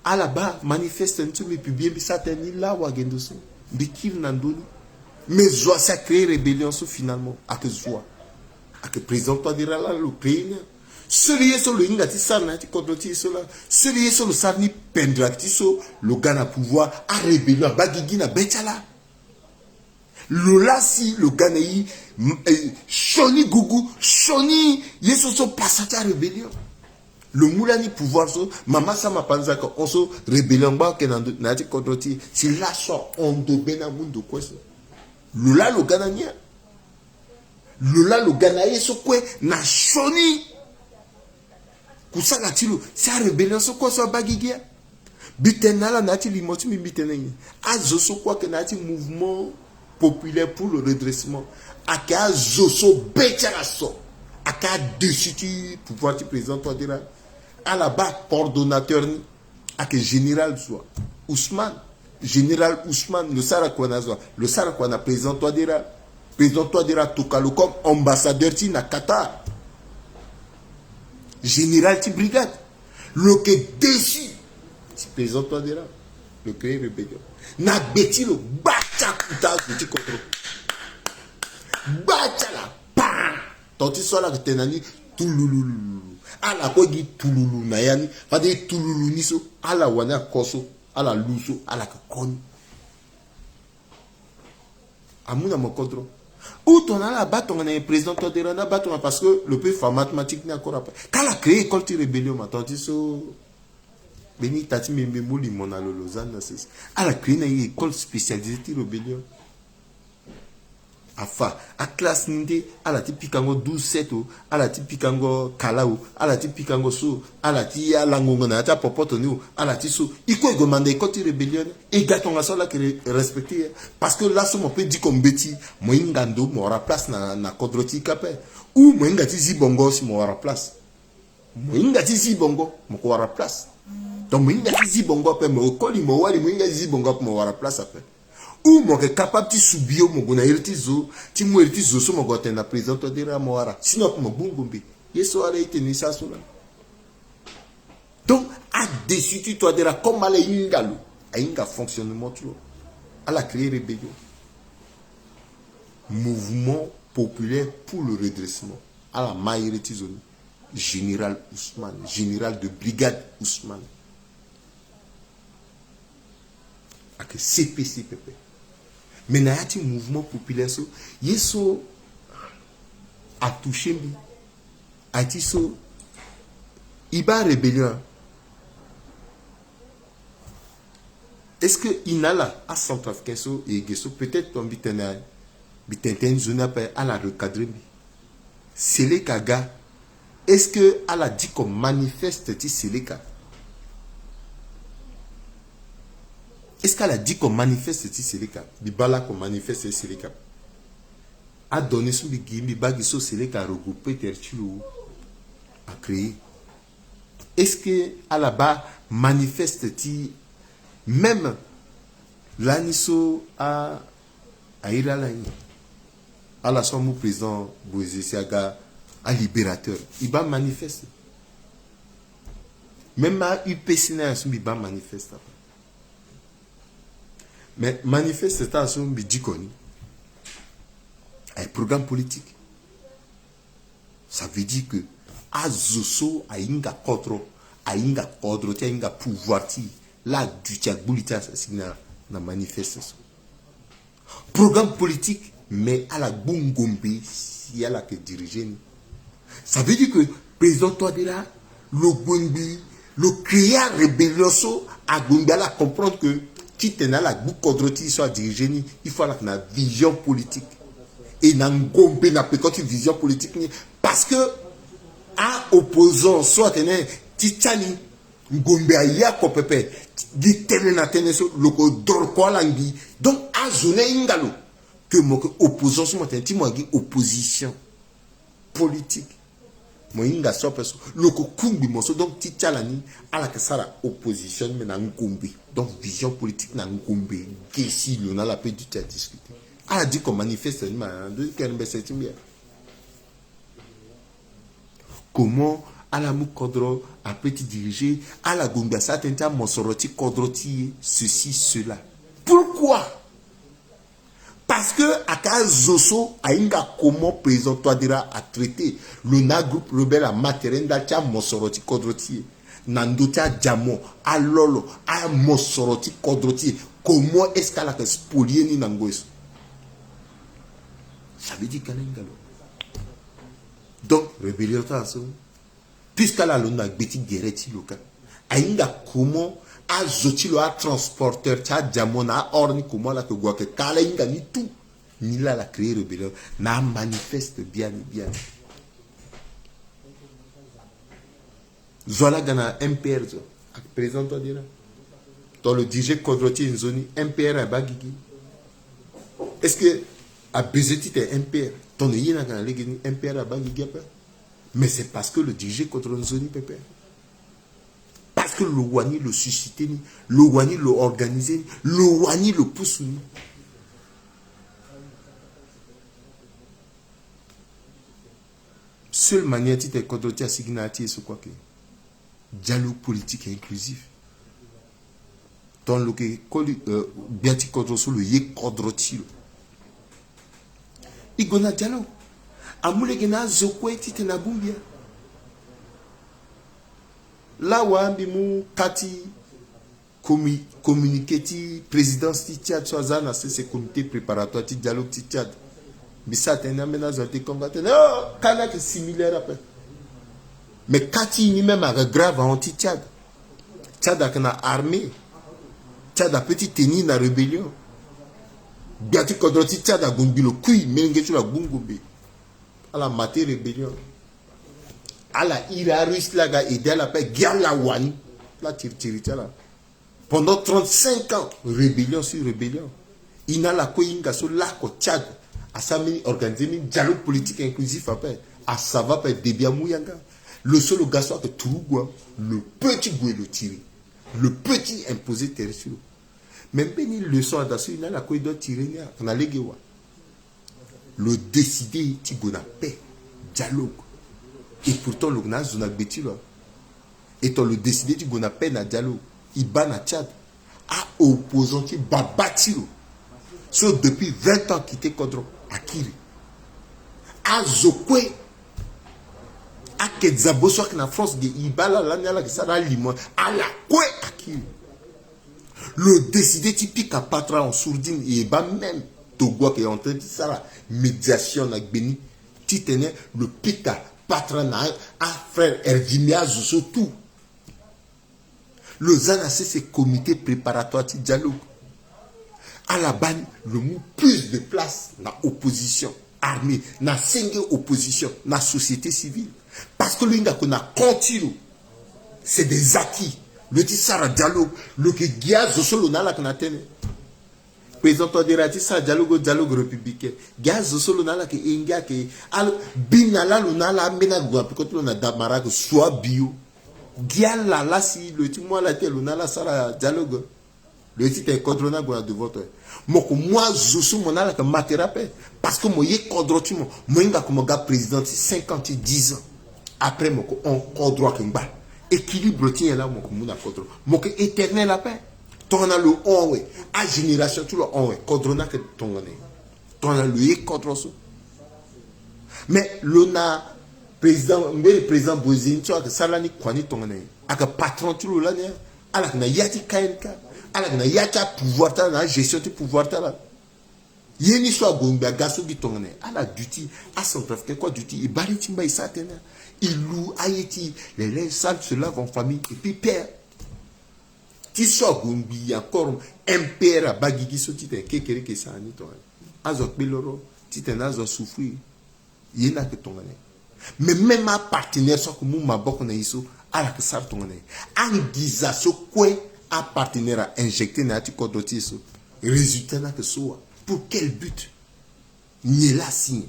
ala baa manifeste ni so mbi publie, mbi sara tënë ni laa wagendo so. Mbi kiri na ndö ni. Mais zo asi acréer rébellion so finalement ayeke zo wa? Ayeke président Touadéra laa lo créer ni. Seul ye so lo hinga ti sara na ya ti kodro ti e so laa, seul ye so lo sara ni pendra ti so lo ga na pouvoir, arébellion abaa gigi na be ti ala. Lo laa si lo ga na e, m-, eh, sioni gugu, sioni ye so so pasa ti arébellion. Lo mu lani pouvoir so, mama Sama Panza ayeke hon so, rébellion angba ayeke na ndo, na ya ti kodro ti e. Si laso ahon ndo be na amu ndo kue so. Lo laa lo ga na ni a. Lo laa lo ga na ye so kue na sioni. Kusala ti lo si arébellion so kue so abaa gigi a. Mbi tene na ala na ya ti limo ti mbi, mbi tene nyen? Azo so kue ayeke na ya ti mouvement populaire pour le redressement ayeke azo so be ti ala so ayeke adessus ti pouvoir ti président Touadéra. Ala baa coordonnateur ni ayeke général zo wa? Ousmane. Général Ousmane, lo sara kua na zo wa? Lo sara kua na président Touadéra. Président Touadéra atoka lo comme ambassadeur ti na Qatar. Général ti brigade. Lo yeke dessus ti président Touadéra. Lo créer rébellion. Na gbe ti lo, gba ti akuta azo ti kodro. Gba ti ala, pam! Ton ti so ala yeke tene na ni, tulululu. Ala kue gi tululu na ya ni. Fade tululu ni so, ala wani ako so, ala lu so, ala yeke ko ni. Amu na mo kodro. Ou tongana ala baa tongana nyen président Touadéra ni abaa tongana, parce que lo peut fa mathématique ni encore après. Ka ala créer école ti rébellion ma ton ti so. Mbeni ita ti mbi, mbi mu limo na lo, Lausanne na sese. Ala créer na e école spécialisée ti rébellion. Afa, aclasse ni nde, ala ti pikango douze sept o, ala ti pikango kala o, ala ti pikango so, ala ti alangongo na ya ti apopoto ni o, ala ti so. E kue e gue manda école ti rébellion ni. E ga tongaso ala yeke re-, respecter ye. Parce que laso mo peut diko mbeti, mo hinga ndo mo wara place na, na kodro ti e ka ape. Ou mo hinga ti zi bongo si mo wara place. Mo hinga ti zi bongo, mo ko wara place. Donc mo hinga ti zi bongo ape, mo koli, mo wali, mo hinga ti zi bongo ape, mo wara place ape. Ou mo yeke capable ti subi yo, mo gue na iri ti zo, ti mu iri ti zo so mo gue tene na président Touadéra mo wara. Sinon ape mo gbu ngombe. Ye so ala e tene ni sara so laa. Donc adessus ti Touadéra comme ala hinga lo, ahinga fonctionnement ti lo. Ala créer rébellion. Mouvement populaire pour le redressement. Ala ma iri ti zo ni. Général Ousmane, général de brigade Ousmane. Ayeke C P C pepe. Mais na ya ti mouvement populaire so, ye so atouché mbi, aye ti so, e baa rébellion. Est-ce que e na ala acentrafricain so e ge so? Peut-être mbi tene, mbi tene tënë nzoni ape, ala recadrer mbi. Seleka ga. Est-ce que ala diko manifeste ti Seleka? Est-ce que ala diko manifeste ti Seleka? Mbi baa lako manifeste ti Seleka. Adonnées so mbi gi, mbi baa gi so Seleka aregrouper tere ti lo, acréer. Est-ce que ala baa manifeste ti même Lani so a, a iri ala ni. Ala so amu président Bouézé si aga alibérateur. E baa manifeste. Même a U P C ni aye so mbi baa manifeste. Mais manifeste ti ala so mbi diko ni, aye programme politique. Ça veut dire que azo so ahinga kodro, ahinga kodro ti e, ahinga pouvoir ti e, laa aduti agbu li ti asigi na, na manifeste so. Programme politique, mais ala gbu ngombe si ala yeke diriger ni. Ça veut dire que président Touadéra, lo gue ngbii, lo créer arébellion so ague ngbii ala comprendre que titene ala gbu kodro ti e so adiriger ni, il faut ala yeke na vision politique. E na ngombe na peko ti vision politique ni. Parce que a-opposant so atene ti ti ala ni, ngombe aye oko pepe. Gi tënë na tënë so lo ko doro ko ala ngbii. Donc azo ni ahinga lo que mo yeke opposant so mo tene ti mo ayeke gi opposition politique. Mo hinga so ape so lo yeke kungbi mo so. Donc ti ti ala ni, ala yeke sara opposition ni, mais na ngombe. Donc vision politique na ngombe. Ge si lo na ala ape duti adiscuter. Ala diko manifeste ni ma na ndo ti kere mbese ti mbi. Comment ala mu kodro ape ti diriger, ala gue ngbii asara tënë ti amosoro ti kodro ti e, ceci, cela. Pourquoi? Parce que ayeke azo so ahinga comment président Touadéra atraité. Lo na agroupe rebelle ama tere ndali ti amosoro ti kodro ti e. Na ndö ti adiamon, alolo, amosoro ti kodro ti e. Comment est-ce que ala yeke spolier ni na ngoi so? Ça veut dire que ala hinga lo. Donc rébellion ti ala so, puisque ala londo na gbe ti gere ti lo ka, ahinga comment azo ti lo, atransporteur ti adiamon na a-or ni, comment ala yeke gue ayeke ka ala hinga ni tout. Ni laa ala créer rébellion na amanifeste biani biani. Zo ala ga na M P R zo, ayeke président Touadéra. Tongana lo diriger kodro ti e nzoni, M P R abaa gigi. Est-ce que abezoin titene M P R, tongana e ye na ga na lege ni, M P R abaa gigi ape? Mais c'est parce que lo diriger kodro nzoni pepe. Parce que lo wani lo susciter ni, lo wani lo organiser ni, lo wani lo pusu ni. Seule manière titene kodro ti e asigi na ya ti e so kue ayeke dialogue politique inclusif. Tongana lo yeke koli, euh, gbia ti kodro so lo ye kodro ti lo, e gue na dialogue. Amu lege na azo kue titene abu mbi ya. Laa wa mbi mu ka ti commu-, communiqué ti présidence ti Tchad so aza na sese, comité préparatoire ti dialogue ti Tchad. Mbi sara tënë ni ambeni azo ate kongo atene, oh, ka ni ayeke similaire ape. Mais ka ti e ni même ayeke grave ahon ti Tchad. Tchad ayeke na armée. Tchad apeut ti tenir na rébellion. Gbia ti kodro ti Tchad ague ngbii lo kui, molenge ti lo agbu ngombe. Ala mate rébellion. Ala iri a-Russe laa aga aider ala ape, gi ala wani. Laa tiritiri ti ala. Pendant trente-cinq ans, rébellion sur rébellion. E na ala kue e hinga so lako Tchad asara mbeni, organiser mbeni dialogue politique inclusif ape. Asava ape, débit amu yanga. Lo so lo ga so ayeke turugua, lo peut ti gue lo tiri. Lo peut ti imposer tere ti lo. Mais mbeni leçon ada so e na ala kue e doit tirer ni, ayeke na lege wa. Lo décider ti gue na paix, dialogue. Et pourtant lo yeke na azo na gbe ti lo. Et tongana lo décider ti gue na paix na dialogue, e baa na Tchad a-opposant ti baba ti lo so depuis vingt ans akite kodro, akiri. Azo kue, akedzabo so ayeke na France ge, e baa ala lani ala yeke sara alimo, ala kue akiri. Lo décider ti pika Patra en sourdine, e baa même Togo ayeke en train ti sara médiation na gbe ni titene lo pika Patra na a-frère Hervimer, azo so tout. Lo za na sese comité préparatoire ti dialogue. Ala baa ni, lo mu plus de place na opposition armée, na senge opposition, na société civile. Parce que lo hinga ko na camp ti lo, c'est des acquis. Lo ti sara dialogue, lo yeke gi azo so lo na ala yeke na tënë. Président Touadéra ti sara dialogue, dialogue républicain. Gi azo so lo na ala yeke e ngia ayeke, al-, bi na laa lo na ala ambeni ague na peko ti lo na Damara ayeke sua bio. Gi ala laa si lo ti mu ala ti lo na ala sara dialogue. Lo ye ti tene kodro ni ague na devant toi. Mo yeke mu azo so mo na ala yeke ma tere ape. Parce que mo ye kodro ti mo, mo hinga ko mo ga président ti cinq ans ti dix ans. Après mo yeke hon kodro ayeke ngba. Équilibre ti nyen laa mo yeke mu na kodro? Mo yeke éternel ape. Tongana lo hon awe, agénération ti lo ahon awe, kodro ni ayeke tongana nyen? Tongana lo ye kodro so. Mais lo na président, mbeni président Bozin so ayeke sara lani kua ni tongana nyen? Ayeke patron ti lo lani. Ala yeke na ya ti K M K. Ala yeke na ya ti apouvoir ti ala, na agestion ti pouvoir ti ala. Ye ni so ague ngbi aga so gi tongana nyen? Ala duti, acentrafricain kue aduti, e baa ni ti mba e sara tënë. E lu aye ti lele, sale se lave en famille et puis père. Ti so ague ngbi encore, M P R abaa gigi so titene kekereke e sara ni tongana nyen? Azo akpe loro titene azo asouffrir. Ye ni ayeke tongana nyen? Mais même apartenaire so ayeke mu maboko na e so, ala yeke sara tongana nyen? Anginza so kue apartenaire a-injecter na ya ti kodro ti e so, résultat ni ayeke so wa? Pour quel but? Nyen laa asi nyen?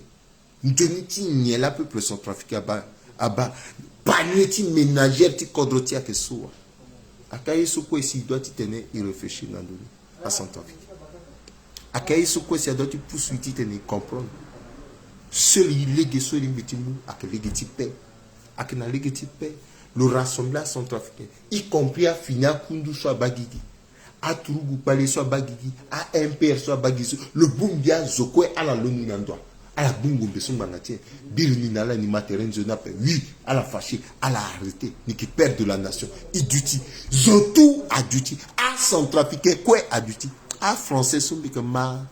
Nzoni ti nyen laa peuple centrafricain abaa, abaa panier ti ménagère ti kodro ti e ayeke so wa? Ayeke aye so kue si e doit titene e réfléchir na ndö ni, aCentrafricain. Ayeke aye so kue si adoit ti pusu e titene e comprendre. Seul e lege so e lingbi ti mu ayeke lege ti paix. Ayeke na lege ti paix. Lo rassembler aCentrafricain, y compris afini akundu so abaa gigi, aturugu kpale so abaa gigi, a-M P R so abaa gigi so, lo bongbi azo kue ala londo na ndo. Ala gbu ngombe so ngbanga ti e. Biri ni na ala ni ma tere nzoni ape. Oui, ala fâché, ala arrêté. Ni yeke père de la nation. E duti. Zo tout aduti. ACentrafricain kue aduti. AFrançais so mbi yeke ma.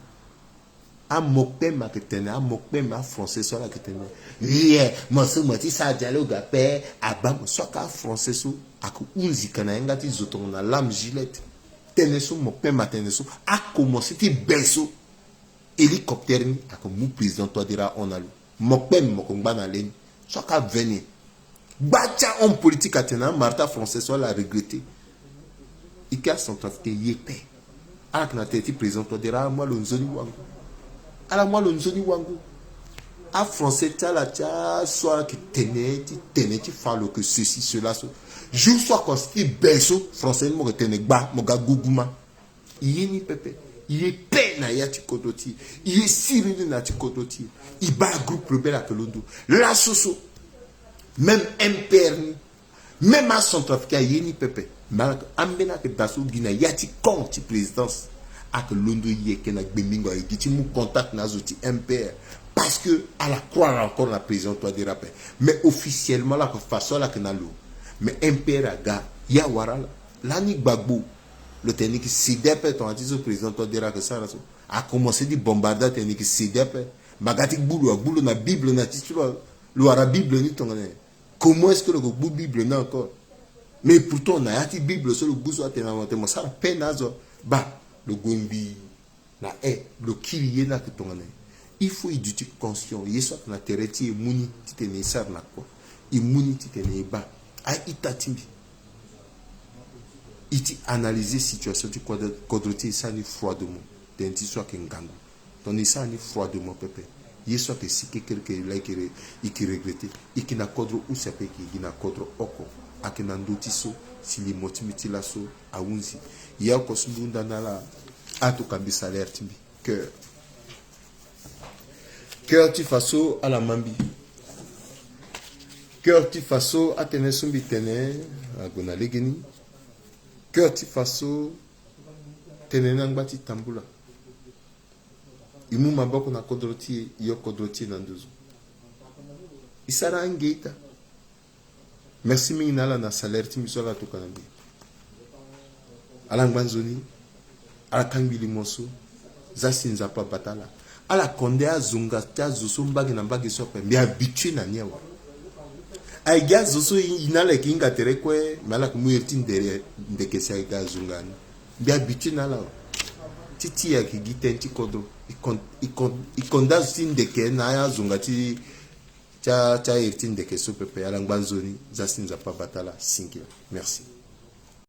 Amokpema ayeke tene, amokpema aFrançais so ala yeke tene. Ye, mo so mo ti sara dialogue ape, abaa mo so ayeke aFrançais so ayeke hunzi ka na yanga ti zo tongana lame Gillette. Tënë so mokpema atene so, akomanse ti be so. Hélicoptère ni ayeke mu président Touadéra ahon na lo. Mokpema mo yeke ngba na le ni. So ayeke aveni. Gba ti ahomme politique atene na amarta français so ala regretter. E ke aCentrafricain e ye paix. Ala yeke na tere ti président Touadéra, ala mu alo nzoni wango. Ala mu alo nzoni wango. AFrançais ti ala ti aso ala yeke tene ti tene ti fa lo yeke ceci cela so. Jour so akomanse ti be so, français ni mo yeke tene gba, mo ga guguma. E ye ni pepe. E ye paix na ya ti kodro ti e. E ye siriri na ya ti kodro ti e. E baa groupe rebelle ayeke londo. Laso so, même M P R ni, même aCentrafricain aye ni pepe. Mais ala yeke, ambeni ayeke daa so gi na ya ti camp ti présidence. Ayeke londo yeke na gbengbingo ayeke gi ti mu contact na azo ti M P R. Parce que ala croire encore na président Touadéra ape. Mais officiellement ala yeke fa so ala yeke na lo. Mais M P R aga, e awara ala. Lani gbagbo, lo tene ni yeke céder ape tongana ti so président Touadéra ayeke sara so. Akomanse ti bombarder atene ni yeke céder ape. Mbaga ti gbu lo, agbu lo na Bible na ti ti lo, lo wara Bible ni tongana nyen? Comment est-ce que lo yeke gbu Bible ni encore? Mais pourtant na ya ti Bible so lo gbu so atene na mo tene mo sara paix na azo. Baa, lo gue ngbii. Na e, lo kiri ye ni ayeke tongana nyen? Il faut e duti conscient. Ye so ayeke na tere ti e, e mu ni titene e sara na kua. E mu ni titene e baa. A-ita ti mbi, e ti analyser situation ti kodro, kodro ti e, e sara ni froidement. Tënë ti so ayeke ngangu. Tongana e sara ni froidement pepe, ye so ayeke si kekereke laa e yeke re-, e yeke regretter. E yeke na kodro use ape, e yeke gi na kodro oko. Ayeke na ndö ti so si limo ti mbi ti laso ahunzi. Ya oko so mbi hunda na ala, atokua mbi salaire ti mbi. Cœur. Cœur ti fa so ala ma mbi. Cœur ti fa so atënë so mbi tene ague na legeni. Cœur ti fa so tënë ni angba ti tambula. E mu maboko na kodro ti e, e yo kodro ti e na nduzu. E sara ange ita. Merci mingi na ala na salaire ti mbi so ala tokua na mbi. Ala ngba nzoni, ala kangbi limo so, za si Nzapa abata ala. Ala konde azonga ti azo so mbage na mbage so ape. Mbi habitué na ni awe. Ayeke gi azo so e na ala yeke hinga tere kue, me ala yeke mu iri ti ndere, ndeke si ayeke ga azonga ni. Mbi habitué na ala awe. Ti ti e ayeke gi tënë ti kodro. E kon-, e kon-, e konde azo ti ndeke na azonga ti Ti a, ti airi ti ndeke so pepe, ala ngba nzoni, za si Nzapa abata ala, singila. Merci.